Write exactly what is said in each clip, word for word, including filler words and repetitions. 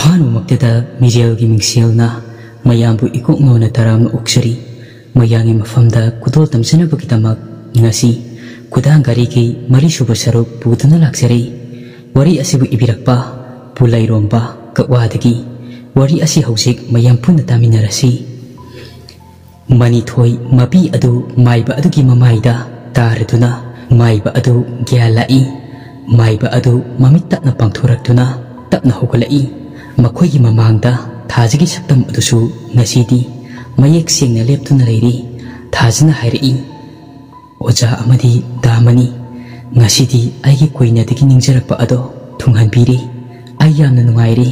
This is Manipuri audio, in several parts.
ꯑꯍꯥꯟꯕꯃꯛꯇꯗ ꯃꯤꯔꯦꯜꯒꯤ ꯃꯤꯡꯁꯦꯜꯅ ꯃꯌꯥꯝꯕꯨ ꯏꯀꯣꯛ ꯅꯣꯟꯅ ꯇꯔꯥꯝꯅ ꯑꯣꯛꯆꯔꯤ꯫ ꯃꯌꯥꯝꯒꯤ ꯃꯐꯝꯗ ꯈꯨꯗꯣꯜ ꯇꯝꯖꯅꯕꯒꯤꯗꯃꯛ ꯉꯁꯤ ꯈꯨꯗꯥꯡ ꯘꯔꯤꯒꯤ ꯃꯔꯤꯁꯨꯕ ꯁꯔꯨꯛ ꯄꯨꯗꯨꯅ ꯂꯥꯛꯆꯔꯤ꯫ ꯋꯥꯔꯤ ꯑꯁꯤꯕꯨ ꯏꯕꯤꯔꯛꯄ ꯄꯨꯂꯩꯔꯣꯝꯕ ꯀꯛꯋꯥꯗꯒꯤ꯫ ꯋꯥꯔꯤ ꯑꯁꯤ ꯍꯧꯖꯤꯛ ꯃꯌꯥꯝ ꯄꯨꯟꯅ ꯇꯥꯃꯤꯟꯅꯔꯁꯤ꯫ ꯃꯅꯤꯊꯣꯏ ꯃꯄꯤ ꯑꯗꯨ ꯃꯥꯏꯕ ꯑꯗꯨꯒꯤ ꯃꯃꯥꯏꯗ ꯇꯥꯔꯗꯨꯅ ꯃꯥꯏꯕ ꯑꯗꯨ ꯒ꯭ꯌꯥꯟ ꯂꯥꯛꯏ꯫ ꯃꯥꯏꯕ ꯑꯗꯨ ꯃꯃꯤꯠ ꯇꯞꯅ ꯄꯥꯡꯊꯣꯔꯛꯇꯨꯅ ꯇꯞꯅ ꯍꯧꯒꯠꯂꯛꯏ꯫ ꯃꯈꯣꯏꯒꯤ ꯃꯃꯥꯡꯗ ꯊꯥꯖꯒꯤ ꯁꯛꯇꯝ ꯑꯗꯨꯁꯨ ꯉꯁꯤꯗꯤ ꯃꯌꯦꯛ ꯁꯦꯡꯅ ꯂꯦꯞꯇꯨꯅ ꯂꯩꯔꯤ꯫ ꯊꯥꯖꯅ ꯍꯥꯏꯔꯛꯏ, "ꯑꯣꯖꯥ ꯑꯃꯗꯤ ꯗꯥꯃꯅꯤ, ꯉꯁꯤꯗꯤ ꯑꯩꯒꯤ ꯀꯨꯏꯅꯗꯒꯤ ꯅꯤꯡꯖꯔꯛꯄ ꯑꯗꯣ ꯊꯨꯡꯍꯟꯕꯤꯔꯦ꯫ ꯑꯩ ꯌꯥꯝꯅ ꯅꯨꯡꯉꯥꯏꯔꯦ꯫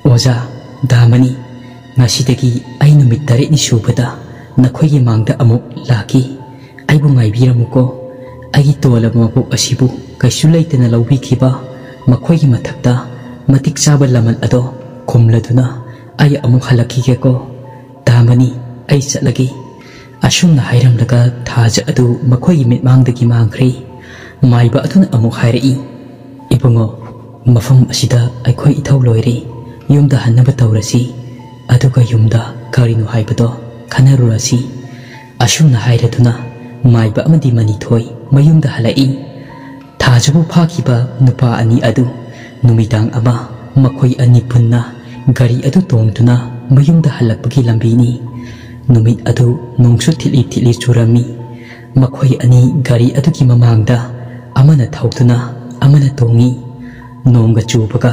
ꯑꯣꯖꯥ ꯗꯥꯃꯅꯤ, ꯉꯁꯤꯗꯒꯤ ꯑꯩ ꯅꯨꯃꯤꯠ ꯇꯔꯦꯠꯅꯤ ꯁꯨꯕꯗ ꯅꯈꯣꯏꯒꯤ ꯃꯥꯡꯗ ꯑꯃꯨꯛ ꯂꯥꯛꯈꯤ꯫ ꯑꯩꯕꯨ ꯉꯥꯏꯕꯤꯔꯝꯃꯨꯀꯣ꯫ ꯑꯩꯒꯤ ꯇꯣꯜꯂꯕ ꯃꯄꯣꯛ ꯑꯁꯤꯕꯨ ꯀꯩꯁꯨ ꯂꯩꯇꯅ ꯂꯧꯕꯤꯈꯤꯕ ꯃꯈꯣꯏꯒꯤ ꯃꯊꯛꯇ ꯃꯇꯤꯛ ꯆꯥꯕ ꯂꯃꯟ ꯑꯗꯣ ꯈꯨꯝꯂꯗꯨꯅ ꯑꯩ ꯑꯃꯨꯛ ꯍꯜꯂꯛꯈꯤꯒꯦꯀꯣ꯫ ꯗꯥꯃꯅꯤ, ꯑꯩ ꯆꯠꯂꯒꯦ꯫" ꯑꯁꯨꯝꯅ ꯍꯥꯏꯔꯝꯂꯒ ꯊꯥꯖ ꯑꯗꯨ ꯃꯈꯣꯏꯒꯤ ꯃꯤꯠꯃꯥꯡꯗꯒꯤ ꯃꯥꯡꯈ꯭ꯔꯦ꯫ ꯃꯥꯏꯕ ꯑꯗꯨꯅ ꯑꯃꯨꯛ ꯍꯥꯏꯔꯛꯏ, "ꯏꯕꯨꯡꯉꯣ, ꯃꯐꯝ ꯑꯁꯤꯗ ꯑꯩꯈꯣꯏ ꯏꯊꯧ ꯂꯣꯏꯔꯦ꯫ ꯌꯨꯝꯗ ꯍꯟꯅꯕ ꯇꯧꯔꯁꯤ꯫ ꯑꯗꯨꯒ ꯌꯨꯝꯗ ꯀꯔꯤꯅꯣ ꯍꯥꯏꯕꯗꯣ ꯈꯟꯅꯔꯨꯔꯁꯤ꯫" ꯑꯁꯨꯝꯅ ꯍꯥꯏꯔꯗꯨꯅ ꯃꯥꯏꯕ ꯑꯃꯗꯤ ꯃꯅꯤꯊꯣꯏ ꯃꯌꯨꯝꯗ ꯍꯜꯂꯛꯏ꯫ ꯊꯥꯖꯕꯨ ꯐꯥꯈꯤꯕ ꯅꯨꯄꯥ ꯑꯅꯤ ꯑꯗꯨ ꯅꯨꯃꯤꯗꯥꯡ ꯑꯃ ꯃꯈꯣꯏ ꯑꯅꯤ ꯄꯨꯟꯅ ꯒꯥꯔꯤ ꯑꯗꯨ ꯇꯣꯡꯗꯨꯅ ꯃꯌꯨꯝꯗ ꯍꯜꯂꯛꯄꯒꯤ ꯂꯝꯕꯤꯅꯤ꯫ ꯅꯨꯃꯤꯠ ꯑꯗꯨ ꯅꯣꯡꯁꯨ ꯊꯤꯠꯂꯤ ꯊꯤꯠꯂꯤ ꯆꯨꯔꯝꯃꯤ꯫ ꯃꯈꯣꯏ ꯑꯅꯤ ꯒꯥꯔꯤ ꯑꯗꯨꯒꯤ ꯃꯃꯥꯡꯗ ꯑꯃꯅ ꯊꯧꯗꯨꯅ ꯑꯃꯅ ꯇꯣꯡꯏ꯫ ꯅꯣꯡꯒ ꯆꯨꯕꯒ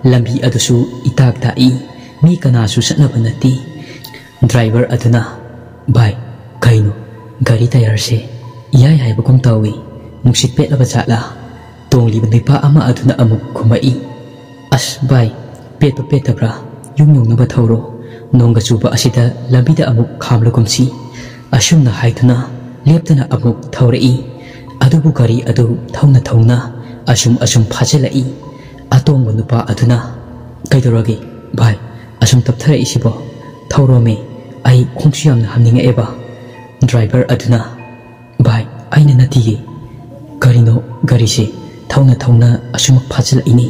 ꯂꯝꯕꯤ ꯑꯗꯨꯁꯨ ꯏꯇꯥꯛ ꯇꯥꯛꯏ꯫ ꯃꯤ ꯀꯅꯥꯁꯨ ꯆꯠꯅꯕ ꯅꯠꯇꯦ꯫ ꯗ꯭ꯔꯥꯏꯚꯔ ꯑꯗꯨꯅ, "ꯚꯥꯏ, ꯀꯩꯅꯣ, ꯒꯥꯔꯤ ꯇꯥꯌꯔꯁꯦ ꯏꯌꯥꯏ ꯍꯥꯏꯕꯒꯨꯝ ꯇꯧꯏ꯫ ꯅꯨꯡꯁꯤꯠ ꯄꯦꯠꯂꯕ ꯖꯥꯠꯂꯥ?" ꯇꯣꯡꯂꯤꯕ ꯅꯨꯄꯥ ꯑꯃ ꯑꯗꯨꯅ ꯑꯃꯨꯛ ꯈꯨꯝꯃꯛꯏ, "ꯑꯁ ꯚꯥꯏ, ꯄꯦꯠꯄ ꯄꯦꯠꯇꯕ꯭ꯔꯥ ꯌꯨꯝ ꯌꯧꯅꯕ ꯊꯧꯔꯣ꯫ ꯅꯣꯡꯒ ꯆꯨꯕ ꯑꯁꯤꯗ ꯂꯝꯕꯤꯗ ꯑꯃꯨꯛ ꯈꯥꯝꯂꯒꯨꯝꯁꯤ꯫" ꯑꯁꯨꯝꯅ ꯍꯥꯏꯗꯨꯅ ꯂꯦꯞꯇꯅ ꯑꯃꯨꯛ ꯊꯧꯔꯛꯏ꯫ ꯑꯗꯨꯕꯨ ꯒꯥꯔꯤ ꯑꯗꯨ ꯊꯧꯅ ꯊꯧꯅ ꯑꯁꯨꯝ ꯑꯁꯨꯝ ꯐꯥꯖꯤꯜꯂꯛꯏ꯫ ꯑꯇꯣꯡꯕ ꯅꯨꯄꯥ ꯑꯗꯨꯅ, "ꯀꯩꯗꯧꯔꯒꯦ ꯚꯥꯏ, ꯑꯁꯨꯝ ꯇꯞꯊꯔꯛꯏꯁꯤꯕꯣ? ꯊꯧꯔꯣꯃꯤ, ꯑꯩ ꯈꯣꯡꯁꯨ ꯌꯥꯝꯅ ꯍꯥꯝꯅꯤꯡꯉꯛꯑꯦꯕ꯫" ꯗ꯭ꯔꯥꯏꯚꯔ ꯑꯗꯨꯅ, "ꯚꯥꯏ, ꯑꯩꯅ ꯅꯠꯇꯤꯌꯦ꯫ ꯀꯔꯤꯅꯣ ꯒꯥꯔꯤꯁꯦ ꯊꯧꯅ ꯊꯧꯅ ꯑꯁꯨꯃꯛ ꯐꯥꯖꯤꯜꯂꯛꯏꯅꯤ?"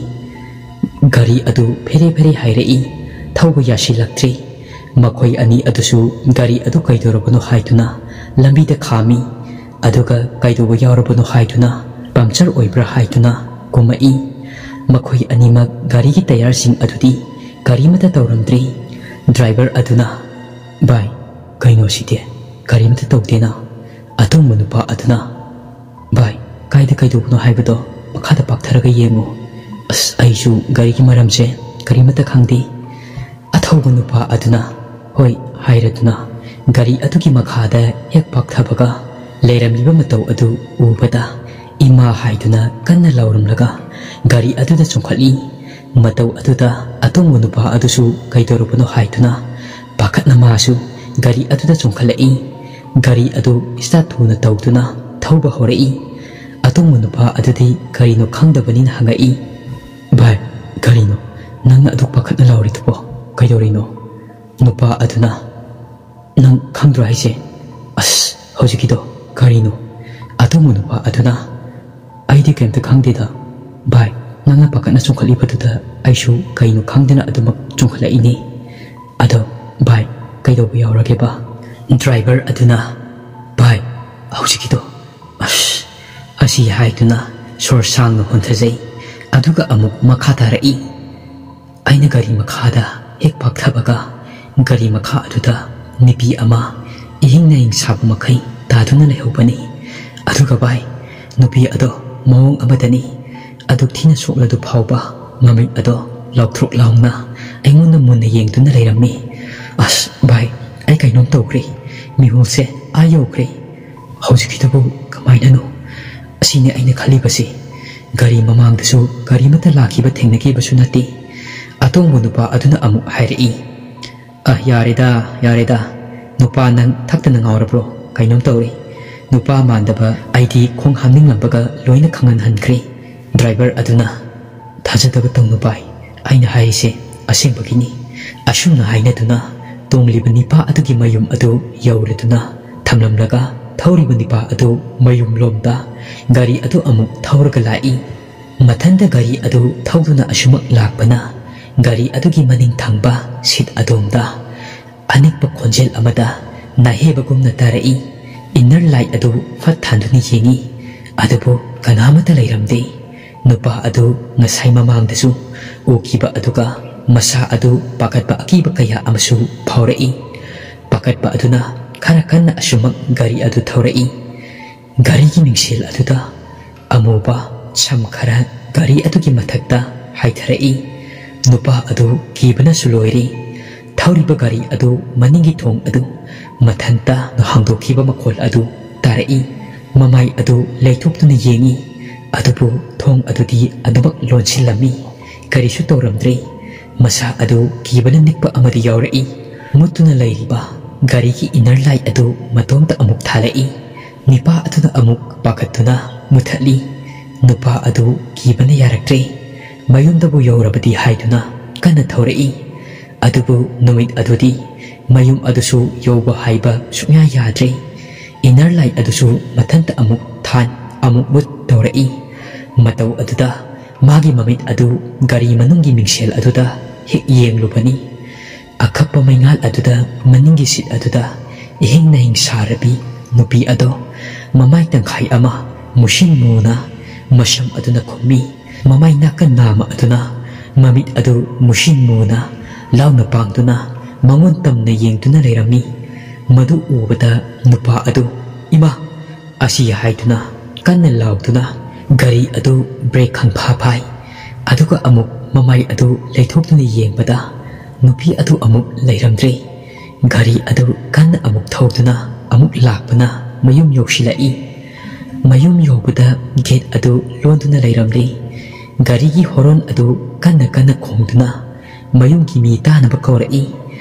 ꯒꯥꯔꯤ ꯑꯗꯨ ꯐꯦꯔꯦ ꯐꯦꯔꯦ ꯍꯥꯏꯔꯛꯏ꯫ ꯊꯧꯕ ꯌꯥꯁꯤꯜꯂꯛꯇ꯭ꯔꯦ꯫ ꯃꯈꯣꯏ ꯑꯅꯤ ꯑꯗꯨꯁꯨ ꯒꯥꯔꯤ ꯑꯗꯨ ꯀꯩꯗꯧꯔꯕꯅꯣ ꯍꯥꯏꯗꯨꯅ ꯂꯝꯕꯤꯗ ꯈꯥꯝꯃꯤ꯫ ꯑꯗꯨꯒ ꯀꯩꯗꯧꯕ ꯌꯥꯎꯔꯕꯅꯣ ꯍꯥꯏꯗꯨꯅ, ꯄꯝꯆꯔ ꯑꯣꯏꯕ꯭ꯔꯥ ꯍꯥꯏꯗꯨꯅ ꯀꯨꯝꯃꯛꯏ꯫ ꯃꯈꯣꯏ ꯑꯅꯤꯃꯛ ꯒꯥꯔꯤꯒꯤ ꯇꯌꯥꯔꯁꯤꯡ ꯑꯗꯨꯗꯤ ꯀꯔꯤꯃꯠꯇ ꯇꯧꯔꯝꯗ꯭ꯔꯤ꯫ ꯗ꯭ꯔꯥꯏꯚꯔ ꯑꯗꯨꯅ, "ꯚꯥꯏ, ꯀꯩꯅꯣ ꯁꯤꯗꯤ? ꯀꯔꯤꯃꯠꯇ ꯇꯧꯗꯦꯅ?" ꯑꯇꯣꯡꯕ ꯅꯨꯄꯥ ꯑꯗꯨꯅ, "ꯚꯥꯏ, ꯀꯥꯏꯗ ꯀꯩꯗꯧꯕꯅꯣ ꯍꯥꯏꯕꯗꯣ ꯃꯈꯥꯗ ꯄꯥꯛꯊꯔꯒ ꯌꯦꯡꯉꯨ꯫ ꯑꯁ, ꯑꯩꯁꯨ ꯒꯥꯔꯤꯒꯤ ꯃꯔꯝꯁꯦ ꯀꯔꯤꯃꯠꯇ ꯈꯪꯗꯦ꯫" ꯑꯊꯧꯕ ꯅꯨꯄꯥ ꯑꯗꯨꯅ, "ꯍꯣꯏ" ꯍꯥꯏꯔꯗꯨꯅ ꯒꯥꯔꯤ ꯑꯗꯨꯒꯤ ꯃꯈꯥꯗ ꯍꯦꯛ ꯄꯥꯛꯊꯕꯒ ꯂꯩꯔꯝꯂꯤꯕ ꯃꯇꯧ ꯑꯗꯨ ꯎꯕꯗ ꯏꯃꯥ ꯍꯥꯏꯗꯨꯅ ꯀꯟꯅ ꯂꯥꯎꯔꯝꯂꯒ ꯒꯥꯔꯤ ꯑꯗꯨꯗ ꯆꯣꯡꯈꯠꯂꯤ꯫ ꯃꯇꯧ ꯑꯗꯨꯗ ꯑꯇꯣꯡꯕ ꯅꯨꯄꯥ ꯑꯗꯨꯁꯨ ꯀꯩꯗꯧꯔꯕꯅꯣ ꯍꯥꯏꯗꯨꯅ ꯄꯥꯈꯠꯅ ꯃꯥꯁꯨ ꯒꯥꯔꯤ ꯑꯗꯨꯗ ꯆꯣꯡꯈꯠꯂꯛꯏ꯫ ꯒꯥꯔꯤ ꯑꯗꯨ ꯏꯁꯇꯥꯔꯠ ꯊꯨꯅ ꯇꯧꯗꯨꯅ ꯊꯧꯕ ꯍꯧꯔꯛꯏ꯫ ꯑꯇꯣꯡꯕ ꯅꯨꯄꯥ ꯑꯗꯨꯗꯤ ꯀꯔꯤꯅꯣ ꯈꯪꯗꯕꯅꯤꯅ ꯍꯪꯉꯛꯏ, "ꯚꯥꯏ, ꯀꯔꯤꯅꯣ ꯅꯪꯅ ꯑꯗꯨꯛ ꯄꯥꯈꯠꯅ ꯂꯥꯎꯔꯤꯗꯨꯕꯣ? ꯀꯩꯗꯧꯔꯤꯅꯣ?" ꯅꯨꯄꯥ ꯑꯗꯨꯅ, "ꯅꯪ ꯈꯪꯗ꯭ꯔꯣ ꯍꯥꯏꯁꯦ? ꯑꯁ, ꯍꯧꯖꯤꯛꯀꯤꯗꯣ ꯀꯔꯤꯅꯣ?" ꯑꯇꯣꯡꯕ ꯅꯨꯄꯥ ꯑꯗꯨꯅ, "ꯑꯩꯗꯤ ꯀꯔꯤꯝꯇ ꯈꯪꯗꯦꯗ ꯚꯥꯏ, ꯅꯪꯅ ꯄꯥꯈꯠꯅ ꯆꯣꯡꯈꯠꯂꯤꯕꯗꯨꯗ ꯑꯩꯁꯨ ꯀꯩꯅꯣ ꯈꯪꯗꯅ ꯑꯗꯨꯃꯛ ꯆꯣꯡꯈꯠꯂꯛꯏꯅꯦ꯫ ꯑꯗꯣ ꯚꯥꯏ, ꯀꯩꯗꯧꯕ ꯌꯥꯎꯔꯒꯦꯕ?" ꯗ꯭ꯔꯥꯏꯚꯔ ꯑꯗꯨꯅ, "ꯚꯥꯏ, ꯍꯧꯖꯤꯛꯀꯤꯗꯣ, ꯑꯁ," ꯑꯁꯤ ꯍꯥꯏꯗꯨꯅ ꯁꯣꯔ ꯁꯥꯡꯅ ꯍꯣꯟꯊꯖꯩ꯫ ꯑꯗꯨꯒ ꯑꯃꯨꯛ ꯃꯈꯥ ꯇꯥꯔꯛꯏ꯫ ꯑꯩꯅ ꯒꯥꯔꯤ ꯃꯈꯥꯗ ꯍꯦꯛ ꯄꯥꯛꯊꯕꯒ ꯒꯥꯔꯤ ꯃꯈꯥ ꯑꯗꯨꯗ ꯅꯨꯄꯤ ꯑꯃ ꯏꯍꯤꯡ ꯅꯥꯍꯤꯡ ꯁꯥꯕ ꯃꯈꯩ ꯇꯥꯗꯨꯅ ꯂꯩꯍꯧꯕꯅꯤ꯫ ꯑꯗꯨꯒ ꯚꯥꯏ, ꯅꯨꯄꯤ ꯑꯗꯣ ꯃꯑꯣꯡ ꯑꯃꯗꯅꯤ꯫ ꯑꯗꯨꯛ ꯊꯤꯅ ꯁꯣꯛꯂꯗꯨ ꯐꯥꯎꯕ ꯃꯃꯤꯠ ꯑꯗꯣ ꯂꯥꯎꯊ꯭ꯔꯣꯛ ꯂꯥꯎꯅ ꯑꯩꯉꯣꯟꯗ ꯃꯨꯟꯅ ꯌꯦꯡꯗꯨꯅ ꯂꯩꯔꯝꯃꯤ꯫ ꯑꯁ ꯚꯥꯏ, ꯑꯩ ꯀꯩꯅꯣꯝ ꯇꯧꯈ꯭ꯔꯦ꯫ ꯃꯤꯍꯨꯜꯁꯦ ꯑꯥ ꯌꯧꯈ꯭ꯔꯦ꯫ ꯍꯧꯖꯤꯛꯀꯤꯗꯨꯕꯨ ꯀꯃꯥꯏꯅꯅꯣ? ꯑꯁꯤꯅꯤ ꯑꯩꯅ ꯈꯜꯂꯤꯕꯁꯤ꯫ ꯒꯥꯔꯤ ꯃꯃꯥꯡꯗꯁꯨ ꯒꯥꯔꯤ ꯑꯃꯠꯇ ꯂꯥꯛꯈꯤꯕ ꯊꯦꯡꯅꯈꯤꯕꯁꯨ ꯅꯠꯇꯦ꯫ ꯑꯇꯣꯡꯕ ꯅꯨꯄꯥ ꯑꯗꯨꯅ ꯑꯃꯨꯛ ꯍꯥꯏꯔꯛꯏ, "ꯑ, ꯌꯥꯔꯦꯗ, ꯌꯥꯔꯦꯗ꯫ ꯅꯨꯄꯥ ꯅꯪ ꯊꯛꯇꯅ ꯉꯥꯎꯔꯕ꯭ꯔꯣ? ꯀꯩꯅꯣꯝ ꯇꯧꯔꯦ꯫ ꯅꯨꯄꯥ ꯃꯥꯟꯗꯕ ꯑꯩꯗꯤ ꯈꯣꯡ ꯍꯥꯝꯅꯤꯡꯂꯝꯕꯒ ꯂꯣꯏꯅ ꯈꯪꯍꯟꯍꯟꯈ꯭ꯔꯦ꯫" ꯗ꯭ꯔꯥꯏꯚꯔ ꯑꯗꯨꯅ, "ꯊꯥꯖꯗꯕ ꯇꯧꯅꯨ ꯚꯥꯏ, ꯑꯩꯅ ꯍꯥꯏꯔꯤꯁꯦ ꯑꯁꯦꯡꯕꯒꯤꯅꯤ꯫" ꯑꯁꯨꯝꯅ ꯍꯥꯏꯅꯗꯨꯅ ꯇꯣꯡꯂꯤꯕ ꯅꯤꯄꯥ ꯑꯗꯨꯒꯤ ꯃꯌꯨꯝ ꯑꯗꯨ ꯌꯧꯔꯗꯨꯅ ꯊꯝꯂꯝꯂꯒ ꯊꯧꯔꯤꯕ ꯅꯤꯄꯥ ꯑꯗꯨ ꯃꯌꯨꯝ ꯂꯣꯝꯗ ꯒꯥꯔꯤ ꯑꯗꯨ ꯑꯃꯨꯛ ꯊꯧꯔꯒ ꯂꯥꯛꯏ꯫ ꯃꯊꯟꯇ ꯒꯥꯔꯤ ꯑꯗꯨ ꯊꯧꯗꯨꯅ ꯑꯁꯨꯃꯛ ꯂꯥꯛꯄꯅ, ꯒꯥꯔꯤ ꯑꯗꯨꯒꯤ ꯃꯅꯤꯡ ꯊꯪꯕ ꯁꯤꯠ ꯑꯗꯣꯝꯗ ꯑꯅꯤꯛꯄ ꯈꯣꯟꯖꯦꯜ ꯑꯃꯗ ꯅꯥꯍꯦꯕꯒꯨꯝꯅ ꯇꯥꯔꯛꯏ꯫ ꯏꯟꯅꯔ ꯂꯥꯏꯠ ꯑꯗꯨ ꯐꯠ ꯊꯥꯟꯗꯨꯅ ꯌꯦꯡꯏ, ꯑꯗꯨꯕꯨ ꯀꯅꯥꯃꯠꯇ ꯂꯩꯔꯝꯗꯦ꯫ ꯅꯨꯄꯥ ꯑꯗꯨ ꯉꯁꯥꯏ ꯃꯃꯥꯡꯗꯁꯨ ꯎꯈꯤꯕ ꯑꯗꯨꯒ ꯃꯁꯥ ꯑꯗꯨ ꯄꯥꯈꯠꯄ ꯑꯀꯤꯕ ꯀꯌꯥ ꯑꯃꯁꯨ ꯐꯥꯎꯔꯛꯏ꯫ ꯄꯥꯈꯠꯄ ꯑꯗꯨꯅ ꯈꯔ ꯀꯟꯅ ꯑꯁꯨꯃꯛ ꯒꯥꯔꯤ ꯑꯗꯨ ꯊꯧꯔꯛꯏ꯫ ꯒꯥꯔꯤꯒꯤ ꯃꯤꯡꯁꯦꯜ ꯑꯗꯨꯗ ꯑꯃꯨꯕ ꯁꯝ ꯈꯔ ꯒꯥꯔꯤ ꯑꯗꯨꯒꯤ ꯃꯊꯛꯇ ꯍꯥꯏꯊꯔꯛꯏ꯫ ꯅꯨꯄꯥ ꯑꯗꯨ ꯀꯤꯕꯅꯁꯨ ꯂꯣꯏꯔꯦ꯫ ꯊꯧꯔꯤꯕ ꯒꯥꯔꯤ ꯑꯗꯨ ꯃꯅꯤꯡꯒꯤ ꯊꯣꯡ ꯑꯗꯨ ꯃꯊꯟꯇ ꯍꯥꯡꯗꯣꯛꯈꯤꯕ ꯃꯈꯣꯜ ꯑꯗꯨ ꯇꯥꯔꯛꯏ꯫ ꯃꯃꯥꯏ ꯑꯗꯨ ꯂꯩꯊꯣꯛꯇꯨꯅ ꯌꯦꯡꯏ, ꯑꯗꯨꯕꯨ ꯊꯣꯡ ꯑꯗꯨꯗꯤ ꯑꯗꯨꯃꯛ ꯂꯣꯟꯁꯤꯜꯂꯝꯃꯤ꯫ ꯀꯔꯤꯁꯨ ꯇꯧꯔꯝꯗ꯭ꯔꯦ꯫ ꯃꯁꯥ ꯑꯗꯨ ꯀꯤꯕꯅ ꯅꯤꯛꯄ ꯑꯃꯗꯤ ꯌꯥꯎꯔꯛꯏ꯫ ꯃꯨꯠꯇꯨꯅ ꯂꯩꯔꯤꯕ ꯒꯥꯔꯤꯒꯤ ꯏꯟꯅꯔ ꯂꯥꯏꯠ ꯑꯗꯨ ꯃꯇꯣꯝꯇ ꯑꯃꯨꯛ ꯊꯥꯜꯂꯛꯏ꯫ ꯅꯤꯄꯥ ꯑꯗꯨꯅ ꯑꯃꯨꯛ ꯄꯥꯈꯠꯇꯨꯅ ꯃꯨꯊꯠꯂꯤ꯫ ꯅꯨꯄꯥ ꯑꯗꯨ ꯀꯤꯕꯅ ꯌꯥꯔꯛꯇ꯭ꯔꯦ꯫ ꯃꯌꯨꯝꯗꯕꯨ ꯌꯧꯔꯕꯗꯤ ꯍꯥꯏꯗꯨꯅ ꯀꯟꯅ ꯊꯧꯔꯛꯏ꯫ ꯑꯗꯨꯕꯨ ꯅꯨꯃꯤꯠ ꯑꯗꯨꯗꯤ ꯃꯌꯨꯝ ꯑꯗꯨꯁꯨ ꯌꯧꯕ ꯍꯥꯏꯕ ꯁꯨꯡꯌꯥ ꯌꯥꯗ꯭ꯔꯦ꯫ ꯏꯟꯅꯔ ꯂꯥꯏꯠ ꯑꯗꯨꯁꯨ ꯃꯊꯟꯇ ꯑꯃꯨꯛ ꯊꯥꯟ, ꯑꯃꯨꯛ ꯃꯨꯠ ꯇꯧꯔꯛꯏ꯫ ꯃꯇꯧ ꯑꯗꯨꯗ ꯃꯥꯒꯤ ꯃꯃꯤꯠ ꯑꯗꯨ ꯒꯥꯔꯤ ꯃꯅꯨꯡꯒꯤ ꯃꯤꯡꯁꯦꯜ ꯑꯗꯨꯗ ꯍꯦꯛ ꯌꯦꯡꯂꯨꯕꯅꯤ꯫ ꯑꯈꯞꯄ ꯃꯩꯉꯥꯜ ꯑꯗꯨꯗ ꯃꯅꯤꯡꯒꯤ ꯁꯤꯠ ꯑꯗꯨꯗ ꯏꯍꯤꯡ ꯅꯥꯍꯤꯡ ꯁꯥꯔꯕꯤ ꯅꯨꯄꯤ ꯑꯗꯣ ꯃꯃꯥꯏ ꯇꯪꯈꯥꯏ ꯑꯃ ꯃꯨꯁꯤꯟ ꯃꯨꯅ ꯃꯁꯝ ꯑꯗꯨꯅ ꯈꯨꯝꯃꯤ꯫ ꯃꯃꯥꯏ ꯅꯥꯀꯟ ꯅꯥꯝꯃ ꯑꯗꯨꯅ ꯃꯃꯤꯠ ꯑꯗꯨ ꯃꯨꯁꯤꯟ ꯃꯨꯅ ꯂꯥꯎꯅ ꯄꯥꯡꯗꯨꯅ ꯃꯉꯣꯟ ꯇꯝꯅ ꯌꯦꯡꯗꯨꯅ ꯂꯩꯔꯝꯃꯤ꯫ ꯃꯗꯨ ꯎꯕꯗ ꯅꯨꯄꯥ ꯑꯗꯨ "ꯏꯃꯥ!" ꯑꯁꯤ ꯍꯥꯏꯗꯨꯅ ꯀꯟꯅ ꯂꯥꯎꯗꯨꯅ ꯒꯥꯔꯤ ꯑꯗꯨ ꯕ꯭ꯔꯦꯛ ꯈꯪꯐꯥ ꯐꯥꯏ꯫ ꯑꯗꯨꯒ ꯑꯃꯨꯛ ꯃꯃꯥꯏ ꯑꯗꯨ ꯂꯩꯊꯣꯛꯇꯨꯅ ꯌꯦꯡꯕꯗ ꯅꯨꯄꯤ ꯑꯗꯨ ꯑꯃꯨꯛ ꯂꯩꯔꯝꯗ꯭ꯔꯦ꯫ ꯒꯥꯔꯤ ꯑꯗꯨ ꯀꯟꯅ ꯑꯃꯨꯛ ꯊꯧꯗꯨꯅ ꯑꯃꯨꯛ ꯂꯥꯛꯄꯅ ꯃꯌꯨꯝ ꯌꯧꯁꯤꯜꯂꯛꯏ꯫ ꯃꯌꯨꯝ ꯌꯧꯕꯗ ꯒꯦꯠ ꯑꯗꯨ ꯂꯣꯟꯗꯨꯅ ꯂꯩꯔꯝꯂꯦ꯫ ꯒꯥꯔꯤꯒꯤ ꯍꯣꯔꯣꯟ ꯑꯗꯨ ꯀꯟꯅ ꯀꯟꯅ ꯈꯣꯡꯗꯨꯅ ꯃꯌꯨꯝꯒꯤ ꯃꯤ ꯇꯥꯅꯕ ꯀꯧꯔꯛꯏ꯫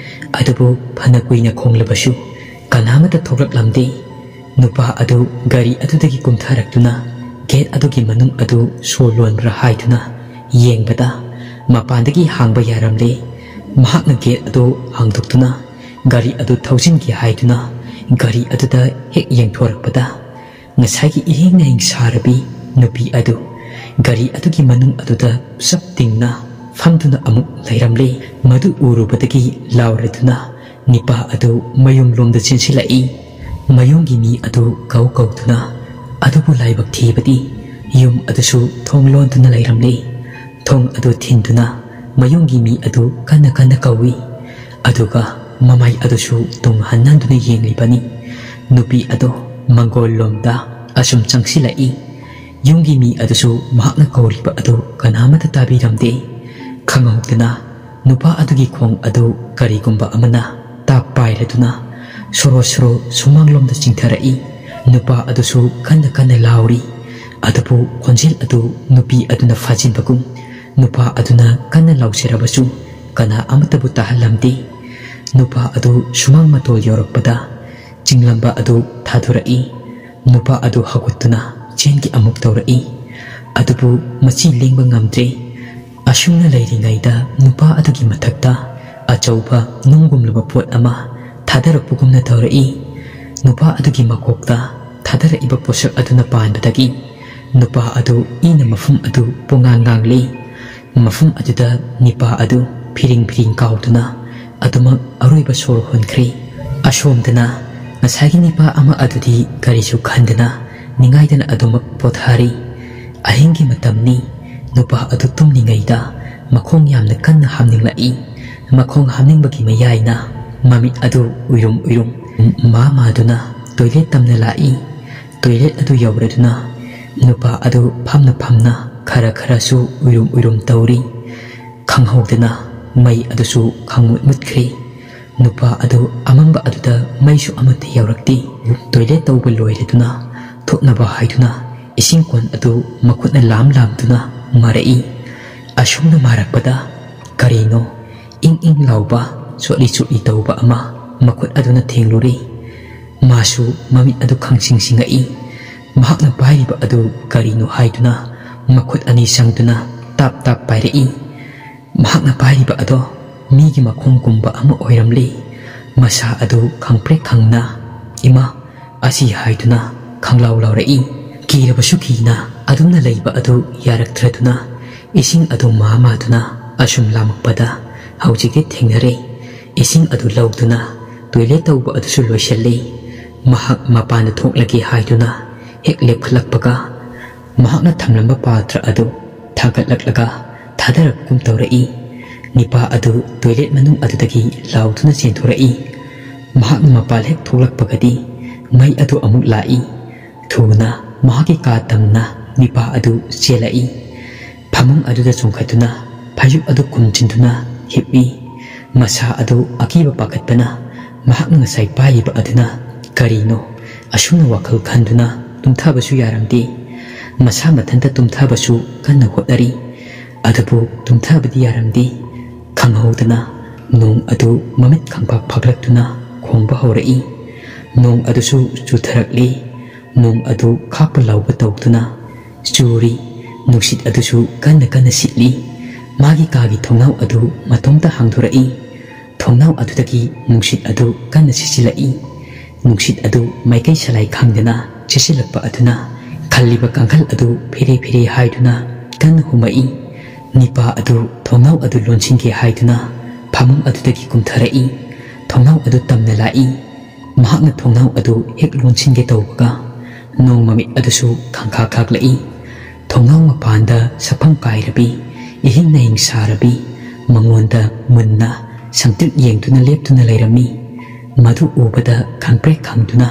ꯑꯗꯨꯕꯨ ꯐꯅ ꯀꯨꯏꯅ ꯈꯣꯡꯂꯕꯁꯨ ꯀꯅꯥꯃꯠꯇ ꯊꯣꯛꯂꯛꯂꯝꯗꯦ꯫ ꯅꯨꯄꯥ ꯑꯗꯨ ꯒꯥꯔꯤ ꯑꯗꯨꯗꯒꯤ ꯀꯨꯝꯊꯔꯛꯇꯨꯅ ꯒꯦꯠ ꯑꯗꯨꯒꯤ ꯃꯅꯨꯡ ꯑꯗꯨ ꯁꯣ ꯂꯣꯟꯕ꯭ꯔꯥ ꯍꯥꯏꯗꯨꯅ ꯌꯦꯡꯕꯗ ꯃꯄꯥꯟꯗꯒꯤ ꯍꯥꯡꯕ ꯌꯥꯔꯝꯂꯦ꯫ ꯃꯍꯥꯛꯅ ꯒꯦꯠ ꯑꯗꯨ ꯍꯥꯡꯗꯣꯛꯇꯨꯅ ꯒꯥꯔꯤ ꯑꯗꯨ ꯊꯧꯖꯤꯟꯒꯦ ꯍꯥꯏꯗꯨꯅ ꯒꯥꯔꯤ ꯑꯗꯨꯗ ꯍꯦꯛ ꯌꯦꯡꯊꯣꯔꯛꯄꯗ ꯉꯁꯥꯏꯒꯤ ꯏꯍꯤꯡ ꯅꯥꯍꯤꯡ ꯁꯥꯔꯕꯤ ꯅꯨꯄꯤ ꯑꯗꯨ ꯒꯥꯔꯤ ꯑꯗꯨꯒꯤ ꯃꯅꯨꯡ ꯑꯗꯨꯗ ꯆꯞ ꯇꯤꯡꯅ ꯐꯝꯗꯨꯅ ꯑꯃꯨꯛ ꯂꯩꯔꯝꯂꯦ꯫ ꯃꯗꯨ ꯎꯔꯨꯕꯗꯒꯤ ꯂꯥꯎꯔꯗꯨꯅ ꯅꯤꯄꯥ ꯑꯗꯨ ꯃꯌꯨꯝꯂꯣꯝꯗ ꯆꯦꯟꯁꯤꯜꯂꯛꯏ꯫ ꯃꯌꯨꯝꯒꯤ ꯃꯤ ꯑꯗꯨ ꯀꯧ ꯀꯧꯗꯨꯅ ꯑꯗꯨꯕꯨ ꯂꯥꯏꯕꯛ ꯊꯤꯕꯗꯤ ꯌꯨꯝ ꯑꯗꯨꯁꯨ ꯊꯣꯡ ꯂꯣꯟꯗꯨꯅ ꯂꯩꯔꯝꯂꯦ꯫ ꯊꯣꯡ ꯑꯗꯨ ꯊꯤꯟꯗꯨꯅ ꯃꯌꯨꯝꯒꯤ ꯃꯤ ꯑꯗꯨ ꯀꯟꯅ ꯀꯟꯅ ꯀꯧꯏ꯫ ꯑꯗꯨꯒ ꯃꯃꯥꯏ ꯑꯗꯨꯁꯨ ꯇꯨꯡ ꯍꯟꯍꯟꯗꯨꯅ ꯌꯦꯡꯂꯤꯕꯅꯤ꯫ ꯅꯨꯄꯤ ꯑꯗꯨ ꯃꯪꯒꯣꯜ ꯂꯣꯝꯗ ꯑꯁꯨꯝ ꯆꯪꯁꯤꯜꯂꯛꯏ꯫ ꯌꯨꯝꯒꯤ ꯃꯤ ꯑꯗꯨꯁꯨ ꯃꯍꯥꯛꯅ ꯀꯧꯔꯤꯕ ꯑꯗꯨ ꯀꯅꯥꯃꯠꯇ ꯇꯥꯕꯤꯔꯝꯗꯦ꯫ ꯈꯪꯍꯧꯗꯅ ꯅꯨꯄꯥ ꯑꯗꯨꯒꯤ ꯈꯣꯡ ꯑꯗꯨ ꯀꯔꯤꯒꯨꯝꯕ ꯑꯃꯅ ꯇꯥꯞ ꯄꯥꯏꯔꯗꯨꯅ ꯁꯣꯔꯣ ꯁꯣꯔꯣ ꯁꯨꯃꯥꯡꯂꯣꯝꯗ ꯆꯤꯡꯊꯔꯛꯏ꯫ ꯅꯨꯄꯥ ꯑꯗꯨꯁꯨ ꯀꯟꯅ ꯀꯟꯅ ꯂꯥꯎꯔꯤ꯫ ꯑꯗꯨꯕꯨ ꯈꯣꯟꯖꯦꯜ ꯑꯗꯨ ꯅꯨꯄꯤ ꯑꯗꯨꯅ ꯐꯥꯖꯤꯟꯕꯒꯨꯝ ꯅꯨꯄꯥ ꯑꯗꯨꯅ ꯀꯟꯅ ꯂꯥꯎꯖꯔꯕꯁꯨ ꯀꯅꯥ ꯑꯃꯠꯇꯕꯨ ꯇꯥꯍꯜꯂꯝꯗꯦ꯫ ꯅꯨꯄꯥ ꯑꯗꯨ ꯁꯨꯃꯥꯡ ꯃꯇꯣꯜ ꯌꯧꯔꯛꯄꯗ ꯆꯤꯡꯂꯝꯕ ꯑꯗꯨ ꯊꯥꯗꯣꯔꯛꯏ꯫ ꯅꯨꯄꯥ ꯑꯗꯨ ꯍꯧꯒꯠꯇꯨꯅ ꯆꯦꯟꯒꯦ ꯑꯃꯨꯛ ꯇꯧꯔꯛꯏ꯫ ꯑꯗꯨꯕꯨ ꯃꯆꯤ ꯂꯦꯡꯕ ꯉꯝꯗ꯭ꯔꯦ꯫ ꯑꯁꯨꯝꯅ ꯂꯩꯔꯤꯉꯩꯗ ꯅꯨꯄꯥ ꯑꯗꯨꯒꯤ ꯃꯊꯛꯇ ꯑꯆꯧꯕ ꯅꯨꯡꯒꯨꯝꯂꯕ ꯄꯣꯠ ꯑꯃ ꯊꯥꯗꯔꯛꯄꯒꯨꯝꯅ ꯇꯧꯔꯛꯏ꯫ ꯅꯨꯄꯥ ꯑꯗꯨꯒꯤ ꯃꯀꯣꯛꯇ ꯊꯥꯗꯔꯛꯏꯕ ꯄꯣꯠꯁꯛ ꯑꯗꯨꯅ ꯄꯥꯟꯕꯗꯒꯤ ꯅꯨꯄꯥ ꯑꯗꯨ ꯏꯅ ꯃꯐꯝ ꯑꯗꯨ ꯄꯨꯡꯉꯥꯡ ꯉꯥꯡꯂꯤ꯫ ꯃꯐꯝ ꯑꯗꯨꯗ ꯅꯤꯄꯥ ꯑꯗꯨ ꯐꯤꯔꯤꯡ ꯐꯤꯔꯤꯡ ꯀꯥꯎꯗꯨꯅ ꯑꯗꯨꯃꯛ ꯑꯔꯣꯏꯕ ꯁꯣꯔ ꯍꯣꯟꯈ꯭ꯔꯦ꯫ ꯑꯁꯣꯝꯗꯅ ꯉꯁꯥꯏꯒꯤ ꯅꯤꯄꯥ ꯑꯃ ꯑꯗꯨꯗꯤ ꯀꯔꯤꯁꯨ ꯈꯟꯗꯅ ꯅꯤꯡꯉꯥꯏꯗꯅ ꯑꯗꯨꯃꯛ ꯄꯣꯊꯥꯔꯤ꯫ ꯑꯍꯤꯡꯒꯤ ꯃꯇꯝꯅꯤ꯫ ꯅꯨꯄꯥ ꯑꯗꯨ ꯇꯨꯝꯂꯤꯉꯩꯗ ꯃꯈꯣꯡ ꯌꯥꯝꯅ ꯀꯟꯅ ꯍꯥꯝꯅꯤꯡꯂꯛꯏ꯫ ꯃꯈꯣꯡ ꯍꯥꯝꯅꯤꯡꯕꯒꯤ ꯃꯌꯥꯏꯅ ꯃꯃꯤꯠ ꯑꯗꯨ ꯎꯏꯔꯨꯝ ꯎꯏꯔꯨꯝ ꯃꯥ ꯃꯥꯗꯨꯅ ꯇꯣꯏꯂꯦꯠ ꯇꯝꯅ ꯂꯥꯛꯏ꯫ ꯇꯣꯏꯂꯦꯠ ꯑꯗꯨ ꯌꯧꯔꯗꯨꯅ ꯅꯨꯄꯥ ꯑꯗꯨ ꯐꯝꯅ ꯐꯝꯅ ꯈꯔ ꯈꯔꯁꯨ ꯎꯏꯔꯨꯝ ꯎꯏꯔꯨꯝ ꯇꯧꯔꯤ꯫ ꯈꯪꯍꯧꯗꯅ ꯃꯩ ꯑꯗꯨꯁꯨ ꯈꯪꯃꯨꯠ ꯃꯨꯠꯈ꯭ꯔꯦ꯫ ꯅꯨꯄꯥ ꯑꯗꯨ ꯑꯃꯝꯕ ꯑꯗꯨꯗ ꯃꯩꯁꯨ ꯑꯃꯠꯇ ꯌꯧꯔꯛꯇꯦ꯫ ꯇꯣꯏꯂꯦꯠ ꯇꯧꯕ ꯂꯣꯏꯔꯗꯨꯅ ꯊꯣꯛꯅꯕ ꯍꯥꯏꯗꯨꯅ ꯏꯁꯤꯡ ꯀꯣꯟ ꯑꯗꯨ ꯃꯈꯨꯠꯅ ꯂꯥꯝ ꯂꯥꯝꯗꯨꯅ ꯃꯥꯔꯛꯏ꯫ ꯑꯁꯨꯝꯅ ꯃꯥꯔꯛꯄꯗ ꯀꯔꯤꯅꯣ ꯏꯪ ꯏꯪ ꯂꯥꯎꯕ ꯆꯣꯠꯂꯤ ꯆꯣꯠꯂꯤ ꯇꯧꯕ ꯑꯃ ꯃꯈꯨꯠ ꯑꯗꯨꯅ ꯊꯦꯡꯂꯨꯔꯦ꯫ ꯃꯥꯁꯨ ꯃꯃꯤꯠ ꯑꯗꯨ ꯈꯪꯁꯤꯡ ꯁꯤꯡꯉꯛꯏ꯫ ꯃꯍꯥꯛꯅ ꯄꯥꯏꯔꯤꯕ ꯑꯗꯨ ꯀꯔꯤꯅꯣ ꯍꯥꯏꯗꯨꯅ ꯃꯈꯨꯠ ꯑꯅꯤ ꯁꯪꯗꯨꯅ ꯇꯥꯞ ꯇꯥꯞ ꯄꯥꯏꯔꯛꯏ꯫ ꯃꯍꯥꯛꯅ ꯄꯥꯏꯔꯤꯕ ꯑꯗꯣ ꯃꯤꯒꯤ ꯃꯈꯣꯡꯒꯨꯝꯕ ꯑꯃ ꯑꯣꯏꯔꯝꯂꯦ꯫ ꯃꯁꯥ ꯑꯗꯨ ꯈꯪꯄ꯭ꯔꯦꯛ ꯈꯪꯅ "ꯏꯃꯥ, ꯑꯁꯤ" ꯍꯥꯏꯗꯨꯅ ꯈꯪꯂꯥꯎ ꯂꯥꯎꯔꯛꯏ꯫ ꯀꯤꯔꯕꯁꯨ ꯀꯤꯅ ꯑꯗꯨꯝꯅ ꯂꯩꯕ ꯑꯗꯨ ꯌꯥꯔꯛꯇ꯭ꯔꯗꯨꯅ ꯏꯁꯤꯡ ꯑꯗꯨ ꯃꯥ ꯃꯥꯗꯨꯅ ꯑꯁꯨꯝ ꯂꯥꯝꯃꯛꯄꯗ ꯍꯧꯖꯤꯛꯇꯤ ꯊꯦꯡꯅꯔꯦ꯫ ꯏꯁꯤꯡ ꯑꯗꯨ ꯂꯧꯗꯨꯅ ꯇꯣꯏꯂꯦꯠ ꯇꯧꯕ ꯑꯗꯨꯁꯨ ꯂꯣꯏꯁꯤꯜꯂꯤ꯫ ꯃꯍꯥꯛ ꯃꯄꯥꯟꯗ ꯊꯣꯛꯂꯒꯦ ꯍꯥꯏꯗꯨꯅ ꯍꯦꯛ ꯂꯦꯞꯈꯠꯂꯛꯄꯒ ꯃꯍꯥꯛꯅ ꯊꯝꯂꯝꯕ ꯄꯥꯇ꯭ꯔ ꯑꯗꯨ ꯊꯥꯡꯒꯠꯂꯛꯂꯒ ꯊꯥꯗꯔꯛꯄꯒꯨꯝ ꯇꯧꯔꯛꯏ꯫ ꯅꯤꯄꯥ ꯑꯗꯨ ꯇꯣꯏꯂꯦꯠ ꯃꯅꯨꯡ ꯑꯗꯨꯗꯒꯤ ꯂꯥꯎꯗꯨꯅ ꯆꯦꯟꯊꯣꯔꯛꯏ꯫ ꯃꯍꯥꯛꯅ ꯃꯄꯥꯜ ꯍꯦꯛ ꯊꯣꯛꯂꯛꯄꯒꯗꯤ ꯃꯩ ꯑꯗꯨ ꯑꯃꯨꯛ ꯂꯥꯛꯏ꯫ ꯊꯨꯅ ꯃꯍꯥꯛꯀꯤ ꯀꯥ ꯇꯝꯅ ꯅꯤꯄꯥ ꯑꯗꯨ ꯆꯦꯜꯂꯛꯏ꯫ ꯐꯃꯨꯡ ꯑꯗꯨꯗ ꯆꯣꯡꯈꯠꯇꯨꯅ ꯐꯩꯖꯨꯞ ꯑꯗꯨ ꯈꯨꯝꯖꯤꯟꯗꯨꯅ ꯍꯤꯞꯏ꯫ ꯃꯁꯥ ꯑꯗꯨ ꯑꯀꯤꯕ ꯄꯥꯈꯠꯄꯅ ꯃꯍꯥꯛꯅ ꯉꯁꯥꯏ ꯄꯥꯏꯔꯤꯕ ꯑꯗꯨꯅ ꯀꯔꯤꯅꯣ ꯑꯁꯨꯝꯅ ꯋꯥꯈꯜ ꯈꯟꯗꯨꯅ ꯇꯨꯝꯊꯕꯁꯨ ꯌꯥꯔꯝꯗꯦ꯫ ꯃꯁꯥ ꯃꯊꯟꯇ ꯇꯨꯝꯊꯕꯁꯨ ꯀꯟꯅ ꯍꯣꯠꯅꯔꯤ꯫ ꯑꯗꯨꯕꯨ ꯇꯨꯝꯊꯕꯗꯤ ꯌꯥꯔꯝꯗꯦ꯫ ꯈꯪꯍꯧꯗꯅ ꯅꯣꯡ ꯑꯗꯨ ꯃꯃꯤꯠ ꯈꯪꯐꯥꯛ ꯐꯥꯛꯂꯛꯇꯨꯅ ꯈꯣꯡꯕ ꯍꯧꯔꯛꯏ꯫ ꯅꯣꯡ ꯑꯗꯨꯁꯨ ꯆꯨꯊꯔꯛꯂꯤ꯫ ꯅꯣꯡ ꯑꯗꯨ ꯈꯥꯛꯄ ꯂꯥꯎꯕ ꯇꯧꯗꯨꯅ ꯆꯨꯔꯤ꯫ ꯅꯨꯡꯁꯤꯠ ꯑꯗꯨꯁꯨ ꯀꯟꯅ ꯀꯟꯅ ꯁꯤꯠꯂꯤ꯫ ꯃꯥꯒꯤ ꯀꯥꯒꯤ ꯊꯣꯡꯅꯥꯎ ꯑꯗꯨ ꯃꯇꯣꯝꯇ ꯍꯥꯡꯗꯣꯔꯛꯏ꯫ ꯊꯣꯡꯅꯥꯎ ꯑꯗꯨꯗꯒꯤ ꯅꯨꯡꯁꯤꯠ ꯑꯗꯨ ꯀꯟꯅ ꯁꯤꯠꯆꯤꯜꯂꯛꯏ꯫ ꯅꯨꯡꯁꯤꯠ ꯑꯗꯨ ꯃꯥꯏꯀꯩ ꯁꯂꯥꯏ ꯈꯪꯗꯅ ꯁꯤꯠꯆꯤꯜꯂꯛꯄ ꯑꯗꯨꯅ ꯈꯜꯂꯤꯕ ꯀꯥꯡꯈꯜ ꯑꯗꯨ ꯐꯤꯔꯦ ꯐꯤꯔꯦ ꯍꯥꯏꯗꯨꯅ ꯀꯟꯅ ꯍꯨꯝꯃꯛꯏ꯫ ꯅꯤꯄꯥ ꯑꯗꯨ ꯊꯣꯡꯅꯥꯎ ꯑꯗꯨ ꯂꯣꯟꯁꯤꯟꯒꯦ ꯍꯥꯏꯗꯨꯅ ꯐꯃꯨꯡ ꯑꯗꯨꯗꯒꯤ ꯀꯨꯝꯊꯔꯛꯏ꯫ ꯊꯣꯡꯅꯥꯎ ꯑꯗꯨ ꯇꯝꯅ ꯂꯥꯛꯏ꯫ ꯃꯍꯥꯛꯅ ꯊꯣꯡꯅꯥꯎ ꯑꯗꯨ ꯍꯦꯛ ꯂꯣꯟꯁꯤꯟꯒꯦ ꯇꯧꯕꯒ ꯅꯣꯡ ꯃꯃꯤꯠ ꯑꯗꯨꯁꯨ ꯈꯪꯈꯥꯛ ꯈꯥꯛꯂꯛꯏ꯫ ꯊꯣꯡꯅꯥꯎ ꯃꯄꯥꯟꯗ ꯁꯛꯐꯝ ꯀꯥꯏꯔꯕꯤ, ꯏꯍꯤꯡ ꯅꯥꯍꯤꯡ ꯁꯥꯔꯕꯤ, ꯃꯉꯣꯟꯗ ꯃꯨꯟꯅ ꯁꯪꯇ꯭ꯔꯤꯛ ꯌꯦꯡꯗꯨꯅ ꯂꯦꯞꯇꯨꯅ ꯂꯩꯔꯝꯃꯤ꯫ ꯃꯗꯨ ꯎꯕꯗ ꯈꯪꯄ꯭ꯔꯦꯛ ꯈꯪꯗꯨꯅ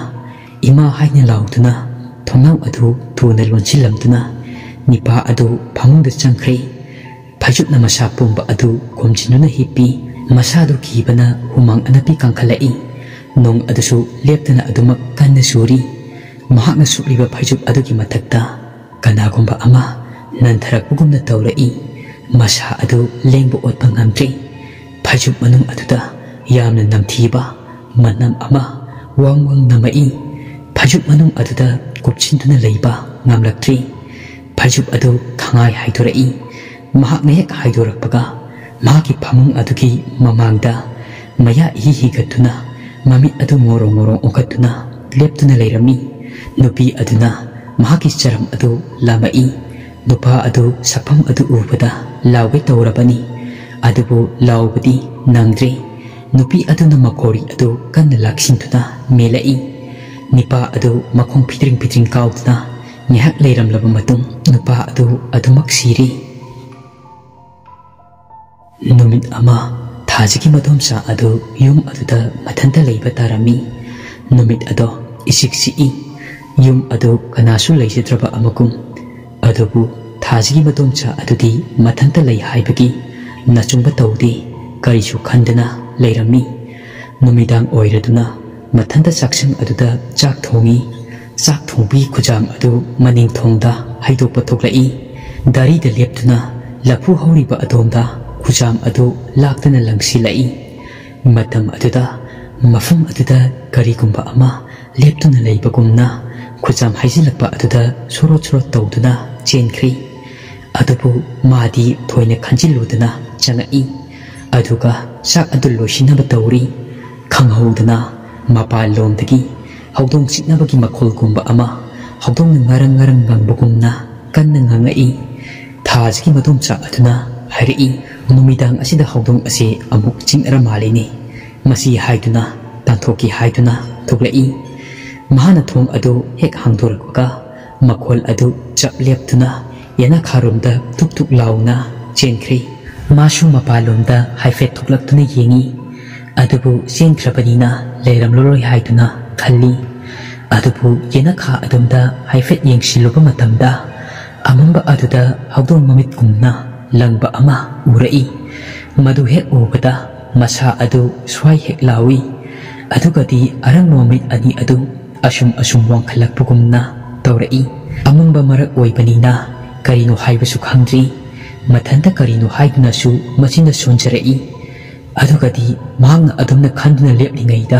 ꯏꯃꯥ ꯍꯥꯏꯅ ꯂꯥꯎꯗꯨꯅ ꯊꯣꯡꯅꯥꯎ ꯑꯗꯨ ꯊꯨꯅ ꯂꯣꯟꯁꯤꯜꯂꯝꯗꯨꯅ ꯅꯤꯄꯥ ꯑꯗꯨ ꯐꯃꯨꯡꯗ ꯆꯪꯈ꯭ꯔꯦ꯫ ꯐꯩꯖꯨꯞꯅ ꯃꯁꯥ ꯄꯨꯝꯕ ꯑꯗꯨ ꯈꯣꯝꯖꯤꯟꯗꯨꯅ ꯍꯤꯞꯄꯤ꯫ ꯃꯁꯥꯗꯨ ꯀꯤꯕꯅ ꯍꯨꯃꯥꯡ ꯑꯅꯞꯄꯤ ꯀꯥꯡꯈꯠꯂꯛꯏ꯫ ꯅꯣꯡ ꯑꯗꯨꯁꯨ ꯂꯦꯞꯇꯅ ꯑꯗꯨꯃꯛ ꯀꯟꯅ ꯆꯨꯔꯤ꯫ ꯃꯍꯥꯛꯅ ꯁꯨꯞꯂꯤꯕ ꯐꯩꯖꯨꯞ ꯑꯗꯨꯒꯤ ꯃꯊꯛꯇ ꯀꯅꯥꯒꯨꯝꯕ ꯑꯃ ꯅꯟꯊꯔꯛꯄꯒꯨꯝꯅ ꯇꯧꯔꯛꯏ꯫ ꯃꯁꯥ ꯑꯗꯨ ꯂꯦꯡꯕ ꯑꯣꯠꯄ ꯉꯝꯗ꯭ꯔꯤ꯫ ꯐꯩꯖꯨꯞ ꯃꯅꯨꯡ ꯑꯗꯨꯗ ꯌꯥꯝꯅ ꯅꯝꯊꯤꯕ ꯃꯅꯝ ꯑꯃ ꯋꯥꯡ ꯋꯥꯡ ꯅꯝꯃꯛꯏ꯫ ꯐꯩꯖꯨꯞ ꯃꯅꯨꯡ ꯑꯗꯨꯗ ꯀꯨꯞꯁꯤꯟꯗꯨꯅ ꯂꯩꯕ ꯉꯝꯂꯛꯇ꯭ꯔꯤ꯫ ꯐꯩꯖꯨꯞ ꯑꯗꯨ ꯈꯪꯍꯥꯏ ꯍꯥꯏꯗꯣꯔꯛꯏ꯫ ꯃꯍꯥꯛꯅ ꯍꯦꯛ ꯍꯥꯏꯗꯣꯔꯛꯄꯒ ꯃꯍꯥꯛꯀꯤ ꯐꯃꯨꯡ ꯑꯗꯨꯒꯤ ꯃꯃꯥꯡꯗ ꯃꯌꯥ ꯏꯍꯤ ꯍꯤꯒꯠꯇꯨꯅ ꯃꯃꯤꯠ ꯑꯗꯨ ꯉꯣꯔꯣꯡ ꯉꯣꯔꯣꯡ ꯑꯣꯟꯈꯠꯇꯨꯅ ꯂꯦꯞꯇꯨꯅ ꯂꯩꯔꯝꯃꯤ꯫ ꯅꯨꯄꯤ ꯑꯗꯨꯅ ꯃꯍꯥꯛꯀꯤ ꯆꯔꯝ ꯑꯗꯨ ꯂꯥꯝꯃꯛꯏ꯫ ꯅꯨꯄꯥ ꯑꯗꯨ ꯁꯛꯐꯝ ꯑꯗꯨ ꯎꯕꯗ ꯂꯥꯎꯒꯦ ꯇꯧꯔꯕꯅꯤ, ꯑꯗꯨꯕꯨ ꯂꯥꯎꯕꯗꯤ ꯅꯪꯗ꯭ꯔꯦ꯫ ꯅꯨꯄꯤ ꯑꯗꯨꯅ ꯃꯈꯣꯔꯤ ꯑꯗꯨ ꯀꯟꯅ ꯂꯥꯛꯁꯤꯟꯗꯨꯅ ꯃꯦꯜꯂꯛꯏ꯫ ꯅꯤꯄꯥ ꯑꯗꯨ ꯃꯈꯣꯡ ꯐꯤꯗ꯭ꯔꯤꯡ ꯐꯤꯗ꯭ꯔꯤꯡ ꯀꯥꯎꯗꯨꯅ ꯉꯥꯏꯍꯥꯛ ꯂꯩꯔꯝꯂꯕ ꯃꯇꯨꯡ ꯅꯨꯄꯥ ꯑꯗꯨ ꯑꯗꯨꯃꯛ ꯁꯤꯔꯦ꯫ ꯅꯨꯃꯤꯠ ꯑꯃ ꯊꯥꯖꯒꯤ ꯃꯗꯣꯝꯆꯥ ꯑꯗꯨ ꯌꯨꯝ ꯑꯗꯨꯗ ꯃꯊꯟꯇ ꯂꯩꯕ ꯇꯥꯔꯝꯃꯤ꯫ ꯅꯨꯃꯤꯠ ꯑꯗꯣ ꯏꯆꯤꯛ ꯆꯤꯛꯏ꯫ ꯌꯨꯝ ꯑꯗꯨ ꯀꯅꯥꯁꯨ ꯂꯩꯖꯗ꯭ꯔꯕ ꯑꯃꯒꯨꯝ꯫ ꯑꯗꯨꯕꯨ ꯊꯥꯖꯒꯤ ꯃꯗꯣꯝꯆꯥ ꯑꯗꯨꯗꯤ ꯃꯊꯟꯇ ꯂꯩ ꯍꯥꯏꯕꯒꯤ ꯅꯆꯨꯡꯕ ꯇꯧꯗꯦ, ꯀꯔꯤꯁꯨ ꯈꯟꯗꯅ ꯂꯩꯔꯝꯃꯤ꯫ ꯅꯨꯃꯤꯗꯥꯡ ꯑꯣꯏꯔꯗꯨꯅ ꯃꯊꯟꯇ ꯆꯥꯛꯁꯪ ꯑꯗꯨꯗ ꯆꯥꯛ ꯊꯣꯡꯏ꯫ ꯆꯥꯛ ꯊꯣꯡꯕꯤ ꯈꯨꯖꯥꯝ ꯑꯗꯨ ꯃꯅꯤꯡ ꯊꯣꯡꯗ ꯍꯩꯗꯣꯛꯄ ꯊꯣꯛꯂꯛꯏ꯫ ꯗꯥꯔꯤꯗ ꯂꯦꯞꯇꯨꯅ ꯂꯐꯨ ꯍꯧꯔꯤꯕ ꯑꯗꯣꯝꯗ ꯈꯨꯖꯥꯝ ꯑꯗꯨ ꯂꯥꯛꯇꯨꯅ ꯂꯪꯁꯤꯜꯂꯛꯏ꯫ ꯃꯇꯝ ꯑꯗꯨꯗ ꯃꯐꯝ ꯑꯗꯨꯗ ꯀꯔꯤꯒꯨꯝꯕ ꯑꯃ ꯂꯦꯞꯇꯨꯅ ꯂꯩꯕꯒꯨꯝꯅ ꯈꯨꯖꯥꯝ ꯍꯩꯖꯤꯜꯂꯛꯄ ꯑꯗꯨꯗ ꯁꯣꯔꯣꯠ ꯁꯣꯔꯣꯠ ꯇꯧꯗꯨꯅ ꯆꯦꯟꯈ꯭ꯔꯤ꯫ ꯑꯗꯨꯕꯨ ꯃꯥꯗꯤ ꯊꯣꯏꯅ ꯈꯟꯖꯤꯜꯂꯨꯗꯅ ꯆꯪꯉꯛꯏ꯫ ꯑꯗꯨꯒ ꯆꯥꯛ ꯑꯗꯨ ꯂꯣꯏꯁꯤꯟꯅꯕ ꯇꯧꯔꯤ꯫ ꯈꯪꯍꯧꯗꯅ ꯃꯄꯥꯟꯂꯣꯝꯗꯒꯤ ꯍꯧꯗꯣꯡ ꯆꯤꯛꯅꯕꯒꯤ ꯃꯈꯣꯜꯒꯨꯝꯕ ꯑꯃ ꯍꯧꯗꯣꯡꯅ ꯉꯔꯪ ꯉꯔꯪ ꯉꯪꯕꯒꯨꯝꯅ ꯀꯟꯅ ꯉꯪꯉꯛꯏ꯫ ꯊꯥꯖꯒꯤ ꯃꯗꯣꯝꯆꯥ ꯑꯗꯨꯅ ꯍꯥꯏꯔꯛꯏ, "ꯅꯨꯃꯤꯗꯥꯡ ꯑꯁꯤꯗ ꯍꯧꯗꯣꯡ ꯑꯁꯤ ꯑꯃꯨꯛ ꯆꯤꯛꯅꯔ ꯃꯥꯜꯂꯤꯅꯦ꯫ ꯃꯁꯤ ꯍꯥꯏꯗꯨꯅ ꯇꯥꯟꯊꯣꯛꯀꯦ ꯍꯥꯏꯗꯨꯅ ꯊꯣꯛꯂꯛꯏ꯫" ꯃꯍꯥꯛꯅ ꯊꯣꯡ ꯑꯗꯨ ꯍꯦꯛ ꯍꯥꯡꯗꯣꯔꯛꯄꯒ ꯃꯈꯣꯜ ꯑꯗꯨ ꯆꯞ ꯂꯦꯞꯇꯨꯅ ꯌꯦꯅꯈꯥꯔꯣꯝꯗ ꯇꯨꯛ ꯇꯨꯛ ꯂꯥꯎꯅ ꯆꯦꯟꯈ꯭ꯔꯦ꯫ ꯃꯥꯁꯨ ꯃꯄꯥꯟꯂꯣꯝꯗ ꯍꯥꯏꯐꯦꯠ ꯊꯣꯛꯂꯛꯇꯨꯅ ꯌꯦꯡꯏ꯫ ꯑꯗꯨꯕꯨ ꯆꯦꯟꯈ꯭ꯔꯕꯅꯤꯅ ꯂꯩꯔꯝꯂꯔꯣꯏ ꯍꯥꯏꯗꯨꯅ ꯈꯜꯂꯤ꯫ ꯑꯗꯨꯕꯨ ꯌꯦꯅꯈꯥ ꯑꯗꯣꯝꯗ ꯍꯥꯏꯐꯦꯠ ꯌꯦꯡꯁꯤꯜꯂꯨꯕ ꯃꯇꯝꯗ ꯑꯃꯝꯕ ꯑꯗꯨꯗ ꯍꯧꯗꯣꯡ ꯃꯃꯤꯠꯀꯨꯝꯅ ꯂꯪꯕ ꯑꯃ ꯎꯔꯛꯏ꯫ ꯃꯗꯨ ꯍꯦꯛ ꯎꯕꯗ ꯃꯁꯥ ꯑꯗꯨ ꯁ꯭ꯋꯥꯏ ꯍꯦꯛ ꯂꯥꯎꯏ꯫ ꯑꯗꯨꯒꯗꯤ ꯑꯔꯪꯕ ꯃꯃꯤꯠ ꯑꯅꯤ ꯑꯗꯨ ꯑꯁꯨꯝ ꯑꯁꯨꯝ ꯋꯥꯡꯈꯠꯂꯛꯄꯒꯨꯝꯅ ꯇꯧꯔꯛꯏ꯫ ꯑꯃꯝꯕ ꯃꯔꯛ ꯑꯣꯏꯕꯅꯤꯅ ꯀꯔꯤꯅꯣ ꯍꯥꯏꯕꯁꯨ ꯈꯪꯗ꯭ꯔꯤ꯫ ꯃꯊꯟꯇ ꯀꯔꯤꯅꯣ ꯍꯥꯏꯗꯨꯅꯁꯨ ꯃꯆꯤꯟꯗ ꯁꯣꯟꯖꯔꯛꯏ꯫ ꯑꯗꯨꯒꯗꯤ ꯃꯍꯥꯛꯅ ꯑꯗꯨꯝꯅ ꯈꯟꯗꯨꯅ ꯂꯦꯞꯂꯤꯉꯩꯗ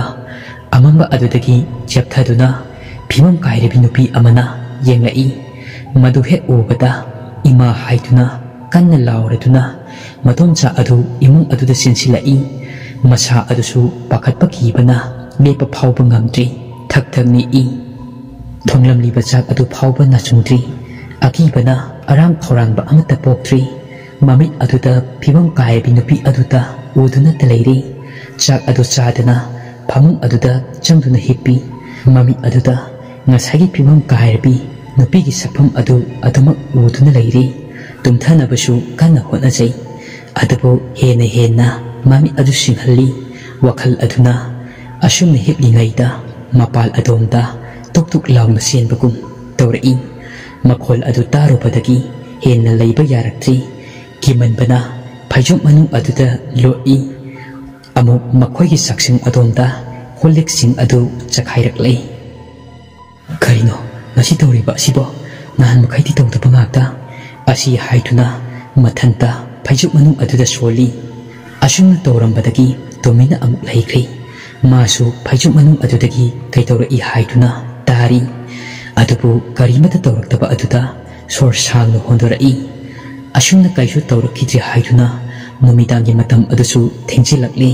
ꯑꯃꯝꯕ ꯑꯗꯨꯗꯒꯤ ꯆꯦꯞꯊꯗꯨꯅ ꯐꯤꯕꯝ ꯀꯥꯏꯔꯕꯤ ꯅꯨꯄꯤ ꯑꯃꯅ ꯌꯦꯡꯂꯛꯏ꯫ ꯃꯗꯨ ꯍꯦꯛ ꯎꯕꯗ ꯏꯃꯥ ꯍꯥꯏꯗꯨꯅ ꯀꯟꯅ ꯂꯥꯎꯔꯗꯨꯅ ꯃꯗꯣꯝꯆꯥ ꯑꯗꯨ ꯏꯃꯨꯡ ꯑꯗꯨꯗ ꯆꯦꯟꯁꯤꯜꯂꯛꯏ꯫ ꯃꯁꯥ ꯑꯗꯨꯁꯨ ꯄꯥꯈꯠꯄ ꯀꯤꯕꯅ ꯂꯦꯞꯄ ꯐꯥꯎꯕ ꯉꯝꯗ꯭ꯔꯤ꯫ ꯊꯛ ꯊꯛ ꯅꯤꯛꯏ꯫ ꯊꯣꯡꯂꯝꯂꯤꯕ ꯆꯥꯛ ꯑꯗꯨ ꯐꯥꯎꯕ ꯅꯥꯆꯨꯡꯗ꯭ꯔꯤ꯫ ꯑꯀꯤꯕꯅ ꯑꯔꯥꯡ ꯈꯧꯔꯥꯡꯕ ꯑꯃꯠꯇ ꯄꯣꯛꯇ꯭ꯔꯤ꯫ ꯃꯃꯤꯠ ꯑꯗꯨꯗ ꯐꯤꯕꯝ ꯀꯥꯏꯔꯕꯤ ꯅꯨꯄꯤ ꯑꯗꯨꯗ ꯎꯗꯨꯅꯇ ꯂꯩꯔꯤ꯫ ꯆꯥꯛ ꯑꯗꯨ ꯆꯥꯗꯅ ꯐꯃꯨꯡ ꯑꯗꯨꯗ ꯆꯪꯗꯨꯅ ꯍꯤꯞꯄꯤ꯫ ꯃꯃꯤꯠ ꯑꯗꯨꯗ ꯉꯁꯥꯏꯒꯤ ꯐꯤꯕꯝ ꯀꯥꯏꯔꯕꯤ ꯅꯨꯄꯤꯒꯤ ꯁꯛꯐꯝ ꯑꯗꯨ ꯑꯗꯨꯃꯛ ꯎꯗꯨꯅ ꯂꯩꯔꯤ꯫ ꯇꯨꯝꯊꯅꯕꯁꯨ ꯀꯟꯅ ꯍꯣꯠꯅꯖꯩ꯫ ꯑꯗꯨꯕꯨ ꯍꯦꯟꯅ ꯍꯦꯟꯅ ꯃꯃꯤꯠ ꯑꯗꯨ ꯁꯤꯡꯍꯜꯂꯤ꯫ ꯋꯥꯈꯜ ꯑꯗꯨꯅ ꯑꯁꯨꯝꯅ ꯍꯤꯞꯂꯤꯉꯩꯗ ꯃꯄꯥꯜ ꯑꯗꯣꯝꯗ ꯇꯨꯛ ꯇꯨꯛ ꯂꯥꯎꯅ ꯆꯦꯟꯕꯒꯨꯝ ꯇꯧꯔꯛꯏ꯫ ꯃꯈꯣꯜ ꯑꯗꯨ ꯇꯥꯔꯨꯕꯗꯒꯤ ꯍꯦꯟꯅ ꯂꯩꯕ ꯌꯥꯔꯛꯇ꯭ꯔꯤ꯫ ꯀꯤꯃꯟꯕꯅ ꯐꯩꯖꯨꯞ ꯃꯅꯨꯡ ꯑꯗꯨꯗ ꯂꯣꯠꯏ꯫ ꯑꯃꯨꯛ ꯃꯈꯣꯏꯒꯤ ꯆꯥꯛꯁꯪ ꯑꯗꯣꯝꯗ ꯀꯣꯜ ꯂꯤꯛꯁꯤꯡ ꯑꯗꯨ ꯆꯈꯥꯏꯔꯛꯂꯦ꯫ "ꯀꯔꯤꯅꯣ ꯉꯁꯤ ꯇꯧꯔꯤꯕ ꯑꯁꯤꯕꯣ? ꯅꯍꯥꯟ ꯃꯈꯩꯗꯤ ꯇꯧꯗꯕ ꯉꯥꯛꯇ" ꯑꯁꯤ ꯍꯥꯏꯗꯨꯅ ꯃꯊꯟꯇ ꯐꯩꯖꯨꯞ ꯃꯅꯨꯡ ꯑꯗꯨꯗ ꯁꯣꯜꯂꯤ꯫ ꯑꯁꯨꯝꯅ ꯇꯧꯔꯝꯕꯗꯒꯤ ꯇꯨꯃꯤꯟꯅ ꯑꯃꯨꯛ ꯂꯩꯈ꯭ꯔꯦ꯫ ꯃꯥꯁꯨ ꯐꯩꯖꯨꯞ ꯃꯅꯨꯡ ꯑꯗꯨꯗꯒꯤ ꯀꯩꯗꯧꯔꯛꯏ ꯍꯥꯏꯗꯨꯅ ꯇꯥꯔꯤ꯫ ꯑꯗꯨꯕꯨ ꯀꯔꯤꯃꯠꯇ ꯇꯧꯔꯛꯇꯕ ꯑꯗꯨꯗ ꯁꯣꯔ ꯁꯥꯡꯅ ꯍꯣꯟꯗꯣꯔꯛꯏ꯫ ꯑꯁꯨꯝꯅ ꯀꯩꯁꯨ ꯇꯧꯔꯛꯈꯤꯗ꯭ꯔꯦ ꯍꯥꯏꯗꯨꯅ ꯅꯨꯃꯤꯗꯥꯡꯒꯤ ꯃꯇꯝ ꯑꯗꯨꯁꯨ ꯊꯦꯡꯖꯤꯜꯂꯛꯂꯤ꯫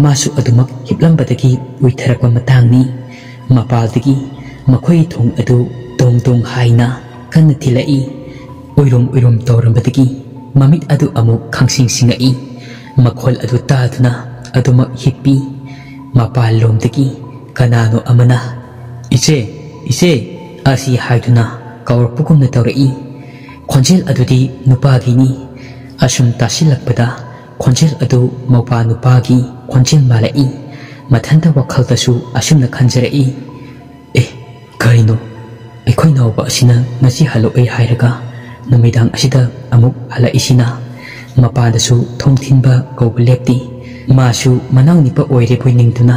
ꯃꯥꯁꯨ ꯑꯗꯨꯃꯛ ꯍꯤꯞꯂꯝꯕꯗꯒꯤ ꯎꯏꯊꯔꯛꯄ ꯃꯇꯥꯡꯅꯤ꯫ ꯃꯄꯥꯜꯗꯒꯤ ꯃꯈꯣꯏꯒꯤ ꯊꯣꯡ ꯑꯗꯨ ꯗꯣꯡ ꯗꯣꯡ ꯍꯥꯏꯅ ꯀꯟꯅ ꯊꯤꯜꯂꯛꯏ꯫ ꯎꯏꯔꯨꯝ ꯎꯏꯔꯨꯝ ꯇꯧꯔꯝꯕꯗꯒꯤ ꯃꯃꯤꯠ ꯑꯗꯨ ꯑꯃꯨꯛ ꯈꯪꯁꯤꯡ ꯁꯤꯡꯉꯛꯏ꯫ ꯃꯈꯣꯜ ꯑꯗꯨ ꯇꯥꯗꯨꯅ ꯑꯗꯨꯃꯛ ꯍꯤꯞꯄꯤ꯫ ꯃꯄꯥꯟꯂꯣꯝꯗꯒꯤ ꯀꯅꯥꯅꯣ ꯑꯃꯅ, "ꯏꯆꯦ, ꯏꯆꯦ" ꯑꯁꯤ ꯍꯥꯏꯗꯨꯅ ꯀꯧꯔꯛꯄꯒꯨꯝꯅ ꯇꯧꯔꯛꯏ꯫ ꯈꯣꯟꯖꯦꯜ ꯑꯗꯨꯗꯤ ꯅꯨꯄꯥꯒꯤꯅꯤ꯫ ꯑꯁꯨꯝ ꯇꯥꯁꯤꯜꯂꯛꯄꯗ ꯈꯣꯟꯖꯦꯜ ꯑꯗꯨ ꯃꯧꯄꯥ ꯅꯨꯄꯥꯒꯤ ꯈꯣꯟꯖꯦꯜ ꯃꯥꯜꯂꯛꯏ꯫ ꯃꯊꯟꯇ ꯋꯥꯈꯜꯗꯁꯨ ꯑꯁꯨꯝꯅ ꯈꯟꯖꯔꯛꯏ, "ꯑꯦ, ꯀꯔꯤꯅꯣ? ꯑꯩꯈꯣꯏ ꯅꯥꯎꯕ ꯑꯁꯤꯅ ꯉꯁꯤ ꯍꯜꯂꯛꯑꯣꯏ ꯍꯥꯏꯔꯒ ꯅꯨꯃꯤꯗꯥꯡ ꯑꯁꯤꯗ ꯑꯃꯨꯛ ꯍꯜꯂꯛꯏꯁꯤꯅ?" ꯃꯄꯥꯗꯁꯨ ꯊꯣꯡ ꯊꯤꯟꯕ ꯀꯧꯕ ꯂꯦꯞꯇꯦ꯫ ꯃꯥꯁꯨ ꯃꯅꯥꯎ ꯅꯤꯄ ꯑꯣꯏꯔꯦꯕꯣꯏ ꯅꯤꯡꯗꯨꯅ,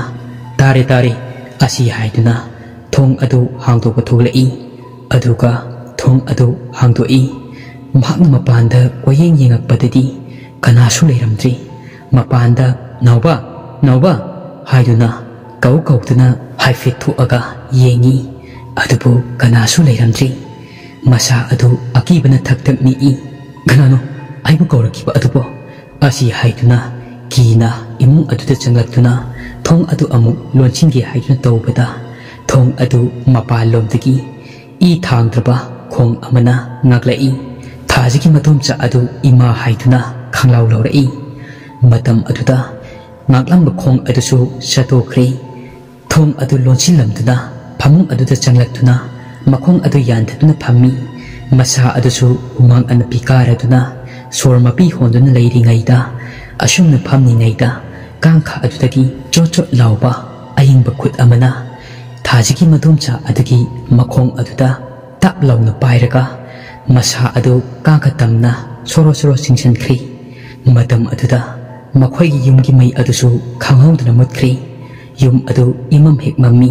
"ꯇꯥꯔꯦ, ꯇꯥꯔꯦ" ꯑꯁꯤ ꯍꯥꯏꯗꯨꯅ ꯊꯣꯡ ꯑꯗꯨ ꯍꯥꯡꯗꯣꯛꯄ ꯊꯣꯛꯂꯛꯏ꯫ ꯑꯗꯨꯒ ꯊꯣꯡ ꯑꯗꯨ ꯍꯥꯡꯗꯣꯛꯏ꯫ ꯃꯍꯥꯛꯅ ꯃꯄꯥꯟꯗ ꯀꯣꯏꯌꯦꯡ ꯌꯦꯡꯉꯛꯄꯗꯗꯤ ꯀꯅꯥꯁꯨ ꯂꯩꯔꯝꯗ꯭ꯔꯤ꯫ ꯃꯄꯥꯟꯗ, "ꯅꯥꯎꯕ, ꯅꯥꯎꯕ" ꯍꯥꯏꯗꯨꯅ ꯀꯧ ꯀꯧꯗꯨꯅ ꯍꯥꯏꯐꯦꯠ ꯊꯣꯛꯑꯒ ꯌꯦꯡꯉꯤ꯫ ꯑꯗꯨꯕꯨ ꯀꯅꯥꯁꯨ ꯂꯩꯔꯝꯗ꯭ꯔꯤ꯫ ꯃꯁꯥ ꯑꯗꯨ ꯑꯀꯤꯕꯅ ꯊꯛ ꯊꯛ ꯅꯤꯛꯏ꯫ "ꯀꯅꯥꯅꯣ ꯑꯩꯕꯨ ꯀꯧꯔꯛꯈꯤꯕ ꯑꯗꯨꯕꯣ?" ꯑꯁꯤ ꯍꯥꯏꯗꯨꯅ ꯀꯤꯅ ꯏꯃꯨꯡ ꯑꯗꯨꯗ ꯆꯪꯂꯛꯇꯨꯅ ꯊꯣꯡ ꯑꯗꯨ ꯑꯃꯨꯛ ꯂꯣꯟꯁꯤꯟꯒꯦ ꯍꯥꯏꯗꯨꯅ ꯇꯧꯕꯗ, ꯊꯣꯡ ꯑꯗꯨ ꯃꯄꯥꯟꯂꯣꯝꯗꯒꯤ ꯏ ꯊꯥꯡꯗ꯭ꯔꯕ ꯈꯣꯡ ꯑꯃꯅ ꯉꯥꯛꯂꯛꯏ꯫ ꯊꯥꯖꯒꯤ ꯃꯗꯣꯝꯆꯥ ꯑꯗꯨ ꯏꯃꯥ ꯍꯥꯏꯗꯨꯅ ꯈꯪꯂꯥꯎ ꯂꯥꯎꯔꯛꯏ꯫ ꯃꯇꯝ ꯑꯗꯨꯗ ꯉꯥꯛꯂꯝꯕ ꯈꯣꯡ ꯑꯗꯨꯁꯨ ꯆꯠꯇꯣꯛꯈ꯭ꯔꯦ꯫ ꯊꯣꯡ ꯑꯗꯨ ꯂꯣꯟꯁꯤꯜꯂꯝꯗꯨꯅ ꯐꯃꯨꯡ ꯑꯗꯨꯗ ꯆꯪꯂꯛꯇꯨꯅ ꯃꯈꯣꯡ ꯑꯗꯨ ꯌꯥꯟꯊꯗꯨꯅ ꯐꯝꯃꯤ꯫ ꯃꯁꯥ ꯑꯗꯨꯁꯨ ꯍꯨꯃꯥꯡ ꯑꯅꯞꯄꯤ ꯀꯥꯔꯗꯨꯅ ꯁꯣꯔ ꯃꯄꯤ ꯍꯣꯟꯗꯨꯅ ꯂꯩꯔꯤꯉꯩꯗ, ꯑꯁꯨꯝꯅ ꯐꯝꯂꯤꯉꯩꯗ ꯀꯥꯡꯈ ꯑꯗꯨꯗꯒꯤ ꯆꯣꯠ ꯆꯣꯠ ꯂꯥꯎꯕ ꯑꯏꯪꯕ ꯈꯨꯠ ꯑꯃꯅ ꯊꯥꯖꯒꯤ ꯃꯗꯣꯝꯆꯥ ꯑꯗꯨꯒꯤ ꯃꯈꯣꯡ ꯑꯗꯨꯗ ꯇꯞ ꯂꯥꯎꯅ ꯄꯥꯏꯔꯒ ꯃꯁꯥ ꯑꯗꯨ ꯀꯥꯡꯈ ꯇꯝꯅ ꯁꯣꯔꯣ ꯁꯣꯔꯣ ꯆꯤꯡꯁꯤꯟꯈ꯭ꯔꯦ꯫ ꯃꯇꯝ ꯑꯗꯨꯗ ꯃꯈꯣꯏꯒꯤ ꯌꯨꯝꯒꯤ ꯃꯩ ꯑꯗꯨꯁꯨ ꯈꯪꯍꯧꯗꯅ ꯃꯨꯠꯈ꯭ꯔꯦ꯫ ꯌꯨꯝ ꯑꯗꯨ ꯏꯃꯝ ꯍꯦꯛ ꯃꯝꯃꯤ꯫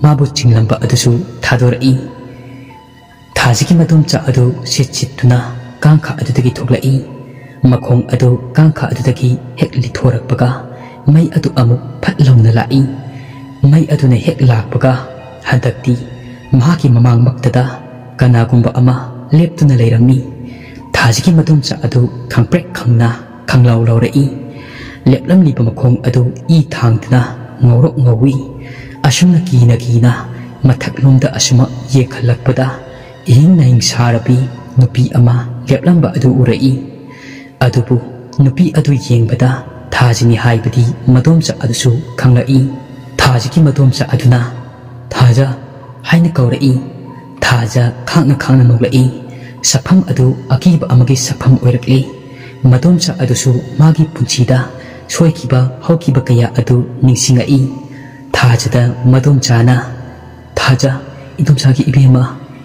ꯃꯥꯕꯨ ꯆꯤꯡꯂꯝꯕ ꯑꯗꯨꯁꯨ ꯊꯥꯗꯣꯔꯛꯏ꯫ ꯊꯥꯖꯒꯤ ꯃꯗꯣꯝꯆꯥ ꯑꯗꯨ ꯁꯤꯠ ꯁꯤꯠꯇꯨꯅ ꯀꯥꯡꯈ ꯑꯗꯨꯗꯒꯤ ꯊꯣꯛꯂꯛꯏ꯫ ꯃꯈꯣꯡ ꯑꯗꯨ ꯀꯥꯡꯈ ꯑꯗꯨꯗꯒꯤ ꯍꯦꯛ ꯂꯤꯊꯣꯔꯛꯄꯒ ꯃꯩ ꯑꯗꯨ ꯑꯃꯨꯛ ꯐꯠ ꯂꯥꯎꯅ ꯂꯥꯛꯏ꯫ ꯃꯩ ꯑꯗꯨꯅ ꯍꯦꯛ ꯂꯥꯛꯄꯒ ꯍꯟꯗꯛꯇꯤ ꯃꯍꯥꯛꯀꯤ ꯃꯃꯥꯡꯃꯛꯇꯗ ꯀꯅꯥꯒꯨꯝꯕ ꯑꯃ ꯂꯦꯞꯇꯨꯅ ꯂꯩꯔꯝꯃꯤ꯫ ꯊꯥꯖꯒꯤ ꯃꯗꯣꯝꯆꯥ ꯑꯗꯨ ꯈꯪꯄ꯭ꯔꯦꯛ ꯈꯪꯅ ꯈꯪꯂꯥꯎ ꯂꯥꯎꯔꯛꯏ꯫ ꯂꯦꯞꯂꯝꯂꯤꯕ ꯃꯈꯣꯡ ꯑꯗꯨ ꯏ ꯊꯥꯡꯗꯅ ꯉꯧꯔꯣꯛ ꯉꯧꯏ꯫ ꯑꯁꯨꯝꯅ ꯀꯤꯅ ꯀꯤꯅ ꯃꯊꯛꯂꯣꯝꯗ ꯑꯁꯨꯃꯛ ꯌꯦꯡꯈꯠꯂꯛꯄꯗ ꯏꯍꯤꯡ ꯅꯥꯍꯤꯡ ꯁꯥꯔꯕꯤ ꯅꯨꯄꯤ ꯑꯃ ꯂꯦꯞꯂꯝꯕ ꯑꯗꯨ ꯎꯔꯛꯏ꯫ ꯑꯗꯨꯕꯨ ꯅꯨꯄꯤ ꯑꯗꯨ ꯌꯦꯡꯕꯗ ꯊꯥꯖꯅꯤ ꯍꯥꯏꯕꯗꯤ ꯃꯗꯣꯝꯆꯥ ꯑꯗꯨꯁꯨ ꯈꯪꯂꯛꯏ꯫ ꯊꯥꯖꯒꯤ ꯃꯗꯣꯝꯆꯥ ꯑꯗꯨꯅ "ꯊꯥꯖ" ꯍꯥꯏꯅ ꯀꯧꯔꯛꯏ꯫ ꯊꯥꯖ ꯈꯥꯡꯅ ꯈꯥꯡꯅ ꯅꯣꯛꯂꯛꯏ꯫ ꯁꯛꯐꯝ ꯑꯗꯨ ꯑꯀꯤꯕ ꯑꯃꯒꯤ ꯁꯛꯐꯝ ꯑꯣꯏꯔꯛꯂꯤ꯫ ꯃꯗꯣꯝꯆꯥ ꯑꯗꯨꯁꯨ ꯃꯥꯒꯤ ꯄꯨꯟꯁꯤꯗ ꯁꯣꯏꯈꯤꯕ ꯍꯧꯈꯤꯕ ꯀꯌꯥ ꯑꯗꯨ ꯅꯤꯡꯁꯤꯡꯂꯛꯏ꯫ ꯊꯥꯖꯗ ꯃꯗꯣꯝꯆꯥꯅ "ꯊꯥꯖ, ꯏꯗꯣꯝꯆꯥꯒꯤ ꯏꯕꯦꯝꯃ,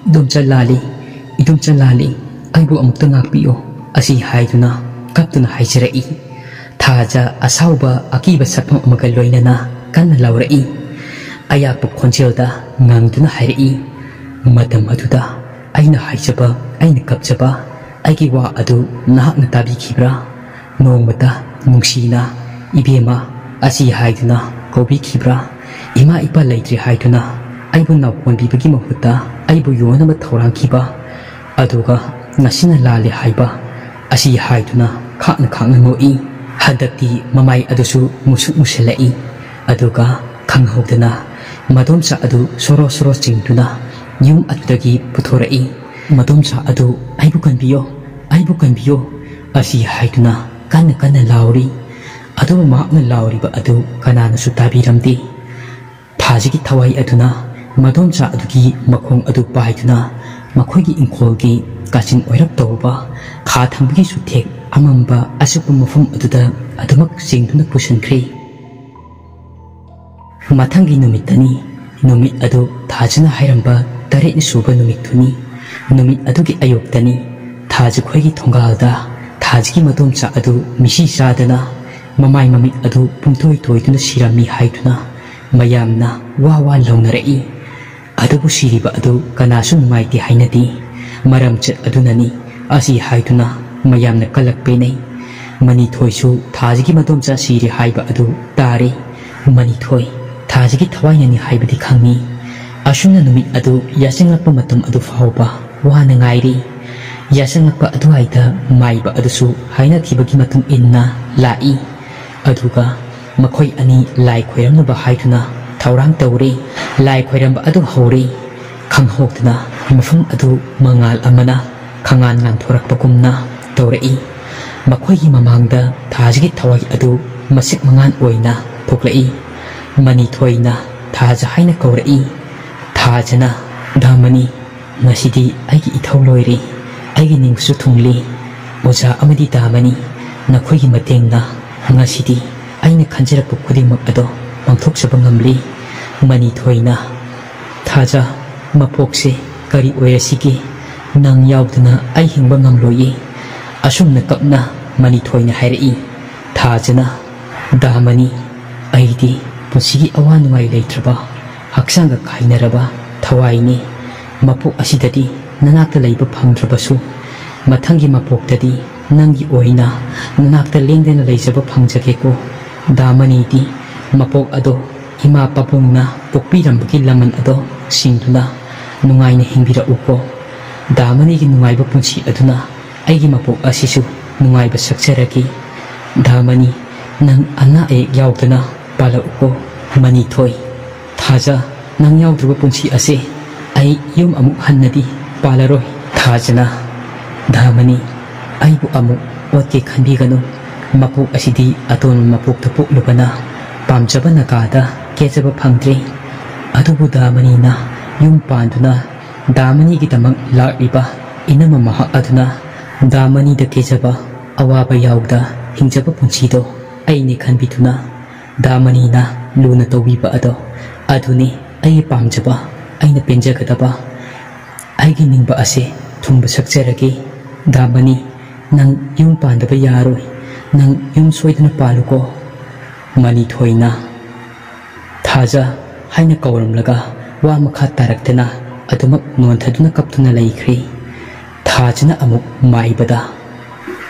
ꯏꯗꯣꯝꯆꯥ ꯂꯥꯜꯂꯤ, ꯏꯗꯣꯝꯆꯥ ꯂꯥꯜꯂꯤ, ꯑꯩꯕꯨ ꯑꯃꯨꯛꯇ ꯉꯥꯛꯄꯤꯌꯨ" ꯑꯁꯤ ꯍꯥꯏꯗꯨꯅ ꯀꯞꯇꯨꯅ ꯍꯥꯏꯖꯔꯛꯏ꯫ ꯊꯥꯖ ꯑꯁꯥꯎꯕ ꯑꯀꯤꯕ ꯁꯛꯐꯝ ꯑꯃꯒ ꯂꯣꯏꯅꯅ ꯀꯟꯅ ꯂꯥꯎꯔꯛꯏ꯫ ꯑꯌꯥꯛꯄ ꯈꯣꯟꯖꯦꯜꯗ ꯉꯪꯗꯨꯅ ꯍꯥꯏꯔꯛꯏ, "ꯃꯇꯝ ꯑꯗꯨꯗ ꯑꯩꯅ ꯍꯥꯏꯖꯕ, ꯑꯩꯅ ꯀꯞꯆꯕ, ꯑꯩꯒꯤ ꯋꯥ ꯑꯗꯨ ꯅꯍꯥꯛꯅ ꯇꯥꯕꯤꯈꯤꯕ꯭ꯔꯥ? ꯅꯣꯡꯃꯇ ꯅꯨꯡꯁꯤꯅ 'ꯏꯕꯦꯝꯃ' ꯑꯁꯤ ꯍꯥꯏꯗꯨꯅ ꯀꯧꯕꯤꯈꯤꯕ꯭ꯔꯥ? ꯏꯃꯥ ꯏꯄꯥ ꯂꯩꯇ꯭ꯔꯦ ꯍꯥꯏꯗꯨꯅ ꯑꯩꯕꯨ ꯅꯥꯎꯀꯣꯟꯕꯤꯕꯒꯤ ꯃꯍꯨꯠꯇ ꯑꯩꯕꯨ ꯌꯣꯟꯅꯕ ꯊꯧꯔꯥꯡꯈꯤꯕ, ꯑꯗꯨꯒ ꯉꯁꯤꯅ ꯂꯥꯜꯂꯦ ꯍꯥꯏꯕ" ꯑꯁꯤ ꯍꯥꯏꯗꯨꯅ ꯈꯥꯛꯅ ꯈꯥꯛꯅ ꯅꯣꯛꯏ꯫ ꯍꯟꯗꯛꯇꯤ ꯃꯃꯥꯏ ꯑꯗꯨꯁꯨ ꯃꯨꯁꯨꯛ ꯃꯨꯁꯤꯜꯂꯛꯏ꯫ ꯑꯗꯨꯒ ꯈꯪꯍꯧꯗꯅ ꯃꯗꯣꯝꯆꯥ ꯑꯗꯨ ꯁꯣꯔꯣ ꯁꯣꯔꯣ ꯆꯤꯡꯗꯨꯅ ꯌꯨꯝ ꯑꯗꯨꯗꯒꯤ ꯄꯨꯊꯣꯔꯛꯏ꯫ ꯃꯗꯣꯝꯆꯥ ꯑꯗꯨ, "ꯑꯩꯕꯨ ꯀꯟꯕꯤꯌꯣ, ꯑꯩꯕꯨ ꯀꯟꯕꯤꯌꯣ" ꯑꯁꯤ ꯍꯥꯏꯗꯨꯅ ꯀꯟꯅ ꯀꯟꯅ ꯂꯥꯎꯔꯤ꯫ ꯑꯗꯨꯕꯨ ꯃꯍꯥꯛꯅ ꯂꯥꯎꯔꯤꯕ ꯑꯗꯨ ꯀꯅꯥꯅꯁꯨ ꯇꯥꯕꯤꯔꯝꯗꯦ꯫ ꯊꯥꯖꯒꯤ ꯊꯋꯥꯏ ꯑꯗꯨꯅ ꯃꯗꯣꯝꯆꯥ ꯑꯗꯨꯒꯤ ꯃꯈꯣꯡ ꯑꯗꯨ ꯄꯥꯏꯗꯨꯅ ꯃꯈꯣꯏꯒꯤ ꯏꯪꯈꯣꯜꯒꯤ ꯀꯥꯆꯤꯟ ꯑꯣꯏꯔꯞ ꯇꯧꯕ ꯈꯥ ꯊꯪꯕꯒꯤ ꯆꯨꯊꯦꯛ ꯑꯃꯝꯕ ꯑꯆꯤꯛꯄ ꯃꯐꯝ ꯑꯗꯨꯗ ꯑꯗꯨꯃꯛ ꯆꯦꯡꯗꯨꯅ ꯄꯨꯁꯤꯟꯈ꯭ꯔꯦ꯫ ꯃꯊꯪꯒꯤ ꯅꯨꯃꯤꯠꯇꯅꯤ꯫ ꯅꯨꯃꯤꯠ ꯑꯗꯨ ꯊꯥꯖꯅ ꯍꯥꯏꯔꯝꯕ ꯇꯔꯦꯠꯅꯤ ꯁꯨꯕ ꯅꯨꯃꯤꯠꯇꯨꯅꯤ꯫ ꯅꯨꯃꯤꯠ ꯑꯗꯨꯒꯤ ꯑꯌꯨꯛꯇꯅꯤ꯫ ꯊꯥꯖꯈꯣꯏꯒꯤ ꯊꯣꯡꯒꯥꯜꯗ ꯊꯥꯖꯒꯤ ꯃꯗꯣꯝꯆꯥ ꯑꯗꯨ ꯃꯤꯁꯤ ꯆꯥꯗꯅ ꯃꯃꯥꯏ ꯃꯃꯤꯠ ꯑꯗꯨ ꯄꯨꯡꯊꯣꯏ ꯊꯣꯏꯗꯨꯅ ꯁꯤꯔꯝꯃꯤ ꯍꯥꯏꯗꯨꯅ ꯃꯌꯥꯝꯅ ꯋꯥ ꯋꯥ ꯂꯥꯎꯅꯔꯛꯏ꯫ ꯑꯗꯨꯕꯨ ꯁꯤꯔꯤꯕ ꯑꯗꯨ ꯀꯅꯥꯁꯨ ꯅꯨꯡꯉꯥꯏꯇꯦ ꯍꯥꯏꯅꯗꯦ꯫ ꯃꯔꯝꯆꯠ ꯑꯗꯨꯅꯅꯤ ꯑꯁꯤ ꯍꯥꯏꯗꯨꯅ ꯃꯌꯥꯝꯅ ꯀꯂꯛ ꯄꯦꯅꯩ꯫ ꯃꯅꯤꯊꯣꯏꯁꯨ ꯊꯥꯖꯒꯤ ꯃꯗꯣꯝꯆꯥ ꯁꯤꯔꯦ ꯍꯥꯏꯕ ꯑꯗꯨ ꯇꯥꯔꯦ꯫ ꯃꯅꯤꯊꯣꯏ, ꯊꯥꯖꯒꯤ ꯊꯋꯥꯏꯅꯅꯤ ꯍꯥꯏꯕꯗꯤ ꯈꯪꯏ꯫ ꯑꯁꯨꯝꯅ ꯅꯨꯃꯤꯠ ꯑꯗꯨ ꯌꯥꯆꯪꯂꯛꯄ ꯃꯇꯝ ꯑꯗꯨ ꯐꯥꯎꯕ ꯋꯥꯅ ꯉꯥꯏꯔꯤ꯫ ꯌꯥꯆꯪꯂꯛꯄ ꯑꯗꯨꯋꯥꯏꯗ ꯃꯥꯏꯕ ꯑꯗꯨꯁꯨ ꯍꯥꯏꯅꯈꯤꯕꯒꯤ ꯃꯇꯨꯡ ꯏꯟꯅ ꯂꯥꯛꯏ꯫ ꯑꯗꯨꯒ ꯃꯈꯣꯏ ꯑꯅꯤ ꯂꯥꯏ ꯈꯣꯏꯔꯝꯅꯕ ꯍꯥꯏꯗꯨꯅ ꯊꯧꯔꯥꯡ ꯇꯧꯔꯤ꯫ ꯂꯥꯏ ꯈꯣꯏꯔꯝꯕ ꯑꯗꯨ ꯍꯧꯔꯤ꯫ ꯈꯪꯍꯧꯗꯅ ꯃꯐꯝ ꯑꯗꯨ ꯃꯉꯥꯜ ꯑꯃꯅ ꯈꯉꯥꯟ ꯉꯥꯟꯊꯣꯔꯛꯄꯒꯨꯝꯅ ꯇꯧꯔꯛꯏ꯫ ꯃꯈꯣꯏꯒꯤ ꯃꯃꯥꯡꯗ ꯊꯥꯖꯒꯤ ꯊꯋꯥꯏ ꯑꯗꯨ ꯃꯁꯛ ꯃꯉꯥꯜ ꯑꯣꯏꯅ ꯊꯣꯛꯂꯛꯏ꯫ ꯃꯅꯤꯊꯣꯏꯅ ꯊꯥꯖ ꯍꯥꯏꯅ ꯀꯧꯔꯛꯏ꯫ ꯊꯥꯖꯅ, "ꯗꯥꯃꯅꯤ, ꯉꯁꯤꯗꯤ ꯑꯩꯒꯤ ꯏꯊꯧ ꯂꯣꯏꯔꯦ꯫ ꯑꯩꯒꯤ ꯅꯤꯡꯁꯨ ꯊꯨꯡꯂꯦ꯫ ꯑꯣꯖꯥ ꯑꯃꯗꯤ ꯗꯥꯃꯅꯤ, ꯅꯈꯣꯏꯒꯤ ꯃꯇꯦꯡꯅ ꯉꯁꯤꯗꯤ ꯑꯩꯅ ꯈꯟꯖꯔꯛꯄ ꯈꯨꯗꯤꯡꯃꯛ ꯑꯗꯣ ꯄꯥꯡꯊꯣꯛꯆꯕ ꯉꯝꯂꯦ꯫" ꯃꯅꯤꯊꯣꯏꯅ, "ꯊꯥꯖ, ꯃꯄꯣꯛꯁꯦ ꯀꯔꯤ ꯑꯣꯏꯔꯁꯤꯒꯦ? ꯅꯪ ꯌꯥꯎꯗꯅ ꯑꯩ ꯍꯤꯡꯕ ꯉꯝꯂꯣꯏꯌꯦ꯫" ꯑꯁꯨꯝꯅ ꯀꯞꯅ ꯃꯅꯤꯊꯣꯏꯅ ꯍꯥꯏꯔꯛꯏ꯫ ꯊꯥꯖꯅ, "ꯗꯥꯃꯅꯤ, ꯑꯩꯗꯤ ꯄꯨꯟꯁꯤꯒꯤ ꯑꯋꯥ ꯅꯨꯡꯉꯥꯏ ꯂꯩꯇ꯭ꯔꯕ ꯍꯛꯆꯥꯡꯒ ꯀꯥꯏꯅꯔꯕ ꯊꯋꯥꯏꯅꯤ꯫ ꯃꯄꯣꯛ ꯑꯁꯤꯗꯗꯤ ꯅꯅꯥꯛꯇ ꯂꯩꯕ ꯐꯪꯗ꯭ꯔꯕꯁꯨ, ꯃꯊꯪꯒꯤ ꯃꯄꯣꯛꯇꯗꯤ ꯅꯪꯒꯤ ꯑꯣꯏꯅ ꯅꯅꯥꯛꯇ ꯂꯦꯡꯗꯅ ꯂꯩꯖꯕ ꯐꯪꯖꯒꯦꯀꯣ꯫ ꯗꯥꯃꯅꯤꯗꯤ ꯃꯄꯣꯛ ꯑꯗꯣ ꯏꯃꯥ ꯄꯥꯕꯨꯡꯅ ꯄꯣꯛꯄꯤꯔꯝꯕꯒꯤ ꯂꯃꯟ ꯑꯗꯣ ꯁꯤꯡꯗꯨꯅ ꯅꯨꯡꯉꯥꯏꯅ ꯍꯤꯡꯕꯤꯔꯛꯎꯀꯣ꯫ ꯗꯥꯃꯅꯤꯒꯤ ꯅꯨꯡꯉꯥꯏꯕ ꯄꯨꯟꯁꯤ ꯑꯗꯨꯅ ꯑꯩꯒꯤ ꯃꯄꯣꯛ ꯑꯁꯤꯁꯨ ꯅꯨꯡꯉꯥꯏꯕ ꯁꯛꯆꯔꯒꯦ꯫ ꯗꯥꯃꯅꯤ, ꯅꯪ ꯑꯅꯥ ꯑꯌꯦꯛ ꯌꯥꯎꯗꯅ ꯄꯥꯜꯂꯛꯎꯀꯣ꯫ ꯃꯅꯤꯊꯣꯏ, "ꯊꯥꯖ, ꯅꯪ ꯌꯥꯎꯗ꯭ꯔꯕ ꯄꯨꯟꯁꯤ ꯑꯁꯦ ꯑꯩ ꯌꯨꯝ ꯑꯃꯨꯛ ꯍꯟꯅꯗꯤ ꯄꯥꯜꯂꯔꯣꯏ꯫" ꯊꯥꯖꯅ, "ꯗꯥꯃꯅꯤ, ꯑꯩꯕꯨ ꯑꯃꯨꯛ ꯑꯣꯠꯀꯦ ꯈꯟꯕꯤꯒꯅꯨ꯫ ꯃꯄꯣꯛ ꯑꯁꯤꯗꯤ ꯑꯇꯣꯟꯕ ꯃꯄꯣꯛꯇ ꯄꯣꯛꯂꯨꯕꯅ ꯄꯥꯝꯖꯕ ꯅꯥꯒꯥꯗ ꯀꯦꯖꯕ ꯐꯪꯗ꯭ꯔꯦ꯫ ꯑꯗꯨꯕꯨ ꯗꯥꯃꯅꯤꯅ ꯌꯨꯝ ꯄꯥꯟꯗꯨꯅ ꯗꯥꯃꯅꯤꯒꯤꯗꯃꯛ ꯂꯥꯛꯂꯤꯕ ꯏꯅꯝꯃ ꯃꯍꯥꯛ ꯑꯗꯨꯅ ꯗꯥꯃꯅꯤꯗ ꯀꯦꯖꯕ, ꯑꯋꯥꯕ ꯌꯥꯎꯗ ꯍꯤꯡꯖꯕ ꯄꯨꯟꯁꯤꯗꯣ ꯑꯩꯅꯤ ꯈꯟꯕꯤꯗꯨꯅ ꯗꯥꯃꯅꯤꯅ ꯂꯨꯅ ꯇꯧꯕꯤꯕ ꯑꯗꯣ, ꯑꯗꯨꯅꯤ ꯑꯩꯒꯤ ꯄꯥꯝꯖꯕ, ꯑꯩꯅ ꯄꯦꯟꯖꯒꯗꯕ꯫ ꯑꯩꯒꯤ ꯅꯤꯡꯕ ꯑꯁꯦ ꯊꯨꯡꯕ ꯁꯛꯆꯔꯒꯦ꯫ ꯗꯥꯃꯅꯤ, ꯅꯪ ꯌꯨꯝ ꯄꯥꯟꯗꯕ ꯌꯥꯔꯣꯏ꯫ ꯅꯪ ꯌꯨꯝ ꯁꯣꯏꯗꯅ ꯄꯥꯜꯂꯨꯀꯣ꯫" ꯃꯅꯤꯊꯣꯏꯅ "ꯊꯥꯖ" ꯍꯥꯏꯅ ꯀꯧꯔꯝꯂꯒ ꯋꯥ ꯃꯈꯥ ꯇꯥꯔꯛꯇꯅ ꯑꯗꯨꯃꯛ ꯅꯣꯟꯊꯗꯨꯅ ꯀꯞꯇꯨꯅ ꯂꯩꯈ꯭ꯔꯦ꯫ ꯊꯥꯖꯅ ꯑꯃꯨꯛ ꯃꯥꯏꯕꯗ,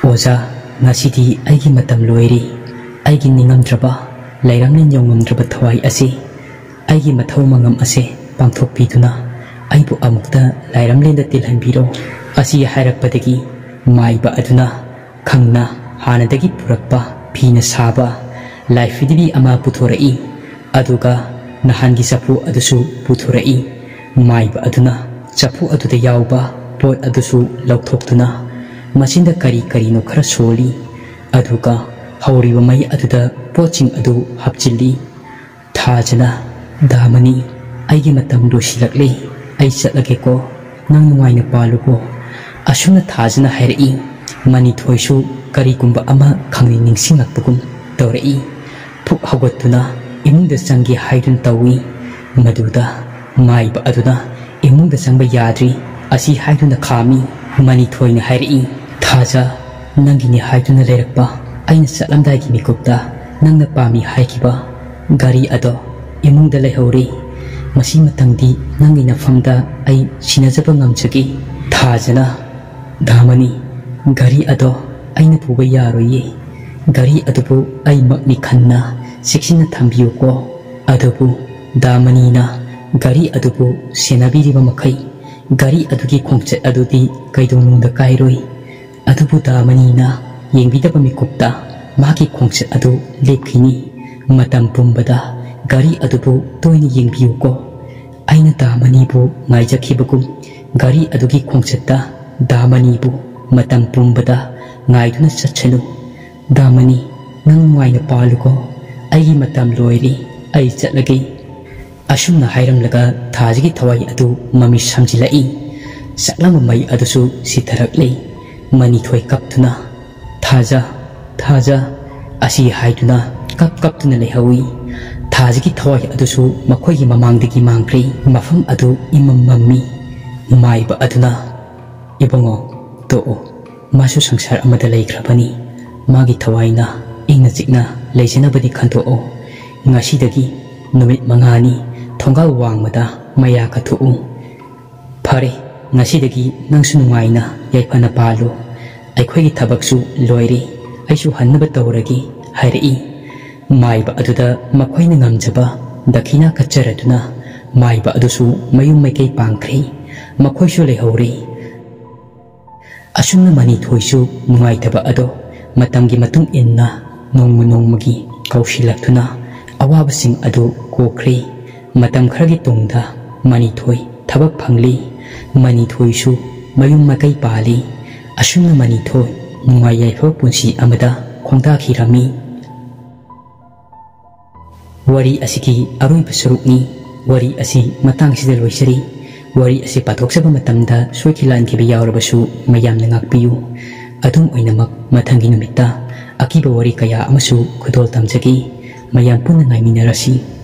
"ꯑꯣꯖꯥ, ꯉꯁꯤꯗꯤ ꯑꯩꯒꯤ ꯃꯇꯝ ꯂꯣꯏꯔꯦ꯫ ꯑꯩꯒꯤ ꯅꯤꯡꯉꯝꯗ꯭ꯔꯕ, ꯂꯩꯔꯝꯂꯦꯟ ꯌꯧꯉꯝꯗ꯭ꯔꯕ ꯊꯋꯥꯏ ꯑꯁꯤ ꯑꯩꯒꯤ ꯃꯊꯧ ꯃꯉꯝ ꯑꯁꯦ ꯄꯥꯡꯊꯣꯛꯄꯤꯗꯨꯅ ꯑꯩꯕꯨ ꯑꯃꯨꯛꯇ ꯂꯥꯏꯔꯝꯂꯦꯟꯗ ꯇꯤꯜꯍꯟꯕꯤꯔꯣ꯫" ꯑꯁꯤ ꯍꯥꯏꯔꯛꯄꯗꯒꯤ ꯃꯥꯏꯕ ꯑꯗꯨꯅ ꯈꯪꯅ ꯍꯥꯟꯅꯗꯒꯤ ꯄꯨꯔꯛꯄ ꯐꯤꯅ ꯁꯥꯕ ꯂꯥꯏꯐꯤꯗꯤꯕꯤ ꯑꯃ ꯄꯨꯊꯣꯔꯛꯏ꯫ ꯑꯗꯨꯒ ꯅꯍꯥꯟꯒꯤ ꯆꯐꯨ ꯑꯗꯨꯁꯨ ꯄꯨꯊꯣꯔꯛꯏ꯫ ꯃꯥꯏꯕ ꯑꯗꯨꯅ ꯆꯐꯨ ꯑꯗꯨꯗ ꯌꯥꯎꯕ ꯄꯣꯠ ꯑꯗꯨꯁꯨ ꯂꯧꯊꯣꯛꯇꯨꯅ ꯃꯆꯤꯟꯗ ꯀꯔꯤ ꯀꯔꯤꯅꯣ ꯈꯔ ꯁꯣꯜꯂꯤ꯫ ꯑꯗꯨꯒ ꯍꯧꯔꯤꯕ ꯃꯩ ꯑꯗꯨꯗ ꯄꯣꯠꯁꯤꯡ ꯑꯗꯨ ꯍꯥꯞꯆꯤꯜꯂꯤ꯫ ꯊꯥꯖꯅ, "ꯗꯥꯃꯅꯤ, ꯑꯩꯒꯤ ꯃꯇꯝ ꯂꯣꯏꯁꯤꯜꯂꯛꯂꯦ꯫ ꯑꯩ ꯆꯠꯂꯒꯦꯀꯣ꯫ ꯅꯪ ꯅꯨꯡꯉꯥꯏꯅ ꯄꯥꯜꯂꯨꯀꯣ꯫" ꯑꯁꯨꯝꯅ ꯊꯥꯖꯅ ꯍꯥꯏꯔꯛꯏ꯫ ꯃꯅꯤꯊꯣꯏꯁꯨ ꯀꯔꯤꯒꯨꯝꯕ ꯑꯃ ꯈꯪꯅꯤꯡ ꯅꯤꯡꯁꯤꯡꯂꯛꯄꯒꯨꯝ ꯇꯧꯔꯛꯏ꯫ ꯐꯨꯛ ꯍꯧꯒꯠꯇꯨꯅ ꯏꯃꯨꯡꯗ ꯆꯪꯒꯦ ꯍꯥꯏꯗꯨꯅ ꯇꯧꯏ꯫ ꯃꯗꯨꯗ ꯃꯥꯏꯕ ꯑꯗꯨꯅ ꯏꯃꯨꯡꯗ ꯆꯪꯕ ꯌꯥꯗ꯭ꯔꯤ ꯑꯁꯤ ꯍꯥꯏꯗꯨꯅ ꯈꯥꯝꯃꯤ꯫ ꯃꯅꯤꯊꯣꯏꯅ ꯍꯥꯏꯔꯛꯏ, "ꯊꯥꯖ, ꯅꯪꯒꯤꯅꯤ ꯍꯥꯏꯗꯨꯅ ꯂꯩꯔꯛꯄ ꯑꯩꯅ ꯆꯠꯂꯝꯗꯥꯏꯒꯤ ꯃꯤꯀꯨꯞꯇ ꯅꯪꯅ ꯄꯥꯝꯃꯤ ꯍꯥꯏꯈꯤꯕ ꯒꯥꯔꯤ ꯑꯗꯣ ꯏꯃꯨꯡꯗ ꯂꯩꯍꯧꯔꯦ꯫ ꯃꯁꯤ ꯃꯇꯪꯗꯤ ꯅꯪꯒꯤ ꯅꯐꯝꯗ ꯑꯩ ꯁꯤꯟꯅꯖꯕ ꯉꯝꯖꯒꯦ꯫" ꯊꯥꯖꯅ, "ꯗꯥꯃꯅꯤ, ꯒꯥꯔꯤ ꯑꯗꯣ ꯑꯩꯅ ꯄꯨꯕ ꯌꯥꯔꯣꯏꯌꯦ꯫ ꯒꯥꯔꯤ ꯑꯗꯨꯕꯨ ꯑꯩꯃꯛꯅꯤ ꯈꯟꯅ ꯆꯦꯛꯁꯤꯟꯅ ꯊꯝꯕꯤꯌꯨꯀꯣ꯫" ꯑꯗꯨꯕꯨ ꯗꯥꯃꯅꯤꯅ ꯒꯥꯔꯤ ꯑꯗꯨꯕꯨ ꯁꯦꯟꯅꯕꯤꯔꯤꯕ ꯃꯈꯩ ꯒꯥꯔꯤ ꯑꯗꯨꯒꯤ ꯈꯣꯡꯆꯠ ꯑꯗꯨꯗꯤ ꯀꯩꯗꯧꯅꯨꯡꯗ ꯀꯥꯏꯔꯣꯏ꯫ ꯑꯗꯨꯕꯨ ꯗꯥꯃꯅꯤꯅ ꯌꯦꯡꯕꯤꯗꯕ ꯃꯤꯀꯨꯞꯇ ꯃꯍꯥꯛꯀꯤ ꯈꯣꯡꯆꯠ ꯑꯗꯨ ꯂꯦꯞꯈꯤꯅꯤ꯫ ꯃꯇꯝ ꯄꯨꯝꯕꯗ ꯒꯥꯔꯤ ꯑꯗꯨꯕꯨ ꯇꯣꯏꯅ ꯌꯦꯡꯕꯤꯌꯨꯀꯣ꯫ ꯑꯩꯅ ꯗꯥ ꯃꯅꯤꯕꯨ ꯉꯥꯏꯖꯈꯤꯕꯒꯨꯝ ꯒꯥꯔꯤ ꯑꯗꯨꯒꯤ ꯈꯣꯡꯆꯠꯇ ꯗꯥ ꯃꯅꯤꯕꯨ ꯃꯇꯝ ꯄꯨꯝꯕꯗ ꯉꯥꯏꯗꯨꯅ ꯆꯠꯁꯅꯨ꯫ ꯗꯥ ꯃꯅꯤ, ꯅꯪ ꯅꯨꯡꯉꯥꯏꯅ ꯄꯥꯜꯂꯨꯀꯣ꯫ ꯑꯩꯒꯤ ꯃꯇꯝ ꯂꯣꯏꯔꯦ, ꯑꯩ ꯆꯠꯂꯒꯦ꯫ ꯑꯁꯨꯝꯅ ꯍꯥꯏꯔꯝꯂꯒ ꯊꯥꯖꯒꯤ ꯊꯋꯥꯏ ꯑꯗꯨ ꯃꯃꯤꯠ ꯁꯝꯖꯤꯜꯂꯛꯏ꯫ ꯁꯛꯂꯝꯕ ꯃꯩ ꯑꯗꯨꯁꯨ ꯁꯤꯊꯔꯛꯂꯦ꯫ ꯃꯅꯤꯊꯣꯏ ꯀꯞꯇꯨꯅ, "ꯊꯥꯖ, ꯊꯥꯖ" ꯑꯁꯤ ꯍꯥꯏꯗꯨꯅ ꯀꯞ ꯀꯞꯇꯨꯅ ꯂꯩꯍꯧꯏ꯫ ꯊꯥꯖꯒꯤ ꯊꯋꯥꯏ ꯑꯗꯨꯁꯨ ꯃꯈꯣꯏꯒꯤ ꯃꯃꯥꯡꯗꯒꯤ ꯃꯥꯡꯈ꯭ꯔꯦ꯫ ꯃꯐꯝ ꯑꯗꯨ ꯏꯃꯝ ꯃꯝꯃꯤ꯫ ꯃꯥꯏꯕ ꯑꯗꯨꯅ, "ꯏꯕꯨꯡꯉꯣ, ꯇꯣꯛꯑꯣ꯫ ꯃꯥꯁꯨ ꯁꯪꯁꯥꯔ ꯑꯃꯗ ꯂꯩꯈ꯭ꯔꯕꯅꯤ꯫ ꯃꯥꯒꯤ ꯊꯋꯥꯏꯅ ꯏꯪꯅ ꯆꯤꯛꯅ ꯂꯩꯖꯅꯕꯗꯤ ꯈꯟꯗꯣꯛꯑꯣ꯫ ꯉꯁꯤꯗꯒꯤ ꯅꯨꯃꯤꯠ ꯃꯉꯥꯅꯤ ꯊꯣꯡꯒꯥꯜ ꯋꯥꯡꯃꯗ ꯃꯌꯥ ꯀꯠꯊꯣꯛꯎ꯫ ꯐꯔꯦ, ꯉꯁꯤꯗꯒꯤ ꯅꯪꯁꯨ ꯅꯨꯡꯉꯥꯏꯅ ꯌꯥꯏꯐꯅ ꯄꯥꯜꯂꯨ꯫ ꯑꯩꯈꯣꯏꯒꯤ ꯊꯕꯛꯁꯨ ꯂꯣꯏꯔꯦ꯫ ꯑꯩꯁꯨ ꯍꯟꯅꯕ ꯇꯧꯔꯒꯦ" ꯍꯥꯏꯔꯛꯏ꯫ ꯃꯥꯏꯕ ꯑꯗꯨꯗ ꯃꯈꯣꯏꯅ ꯉꯝꯖꯕ ꯗꯈꯤꯅꯥ ꯀꯠꯆꯔꯗꯨꯅ ꯃꯥꯏꯕ ꯑꯗꯨꯁꯨ ꯃꯌꯨꯝ ꯃꯥꯏꯀꯩ ꯄꯥꯡꯈ꯭ꯔꯦ꯫ ꯃꯈꯣꯏꯁꯨ ꯂꯩꯍꯧꯔꯦ꯫ ꯑꯁꯨꯝꯅ ꯃꯅꯤꯊꯣꯏꯁꯨ ꯅꯨꯡꯉꯥꯏꯇꯕ ꯑꯗꯣ ꯃꯇꯝꯒꯤ ꯃꯇꯨꯡ ꯏꯟꯅ ꯅꯣꯡꯃ ꯅꯣꯡꯃꯒꯤ ꯀꯧꯁꯤꯜꯂꯛꯇꯨꯅ ꯑꯋꯥꯕꯁꯤꯡ ꯑꯗꯨ ꯀꯣꯛꯈ꯭ꯔꯦ꯫ ꯃꯇꯝ ꯈꯔꯒꯤ ꯇꯨꯡꯗ ꯃꯅꯤꯊꯣꯏ ꯊꯕꯛ ꯐꯪꯂꯤ꯫ ꯃꯅꯤꯊꯣꯏꯁꯨ ꯃꯌꯨꯝ ꯃꯀꯩ ꯄꯥꯜꯂꯤ꯫ ꯑꯁꯨꯝꯅ ꯃꯅꯤꯊꯣꯏ ꯅꯨꯡꯉꯥꯏ ꯌꯥꯏꯐꯕ ꯄꯨꯟꯁꯤ ꯑꯃꯗ ꯈꯣꯡꯗꯥꯈꯤꯔꯝꯃꯤ꯫ ꯋꯥꯔꯤ ꯑꯁꯤꯒꯤ ꯑꯔꯣꯏꯕ ꯁꯔꯨꯛꯅꯤ꯫ ꯋꯥꯔꯤ ꯑꯁꯤ ꯃꯇꯥꯡꯁꯤꯗ ꯂꯣꯏꯖꯔꯤ꯫ ꯋꯥꯔꯤ ꯑꯁꯤ ꯄꯥꯊꯣꯛꯆꯕ ꯃꯇꯝꯗ ꯁꯣꯏꯈꯤ ꯂꯥꯟꯈꯤꯕ ꯌꯥꯎꯔꯕꯁꯨ ꯃꯌꯥꯝꯅ ꯉꯥꯛꯄꯤꯌꯨ꯫ ꯑꯗꯨꯝ ꯑꯣꯏꯅꯃꯛ, ꯃꯊꯪꯒꯤ ꯅꯨꯃꯤꯠꯇ ꯑꯀꯤꯕ ꯋꯥꯔꯤ ꯀꯌꯥ ꯑꯃꯁꯨ ꯈꯨꯗꯣꯜ ꯇꯝꯖꯒꯦ꯫ ꯃꯌꯥꯝ ꯄꯨꯟꯅ ꯉꯥꯏꯃꯤꯟꯅꯔꯁꯤ꯫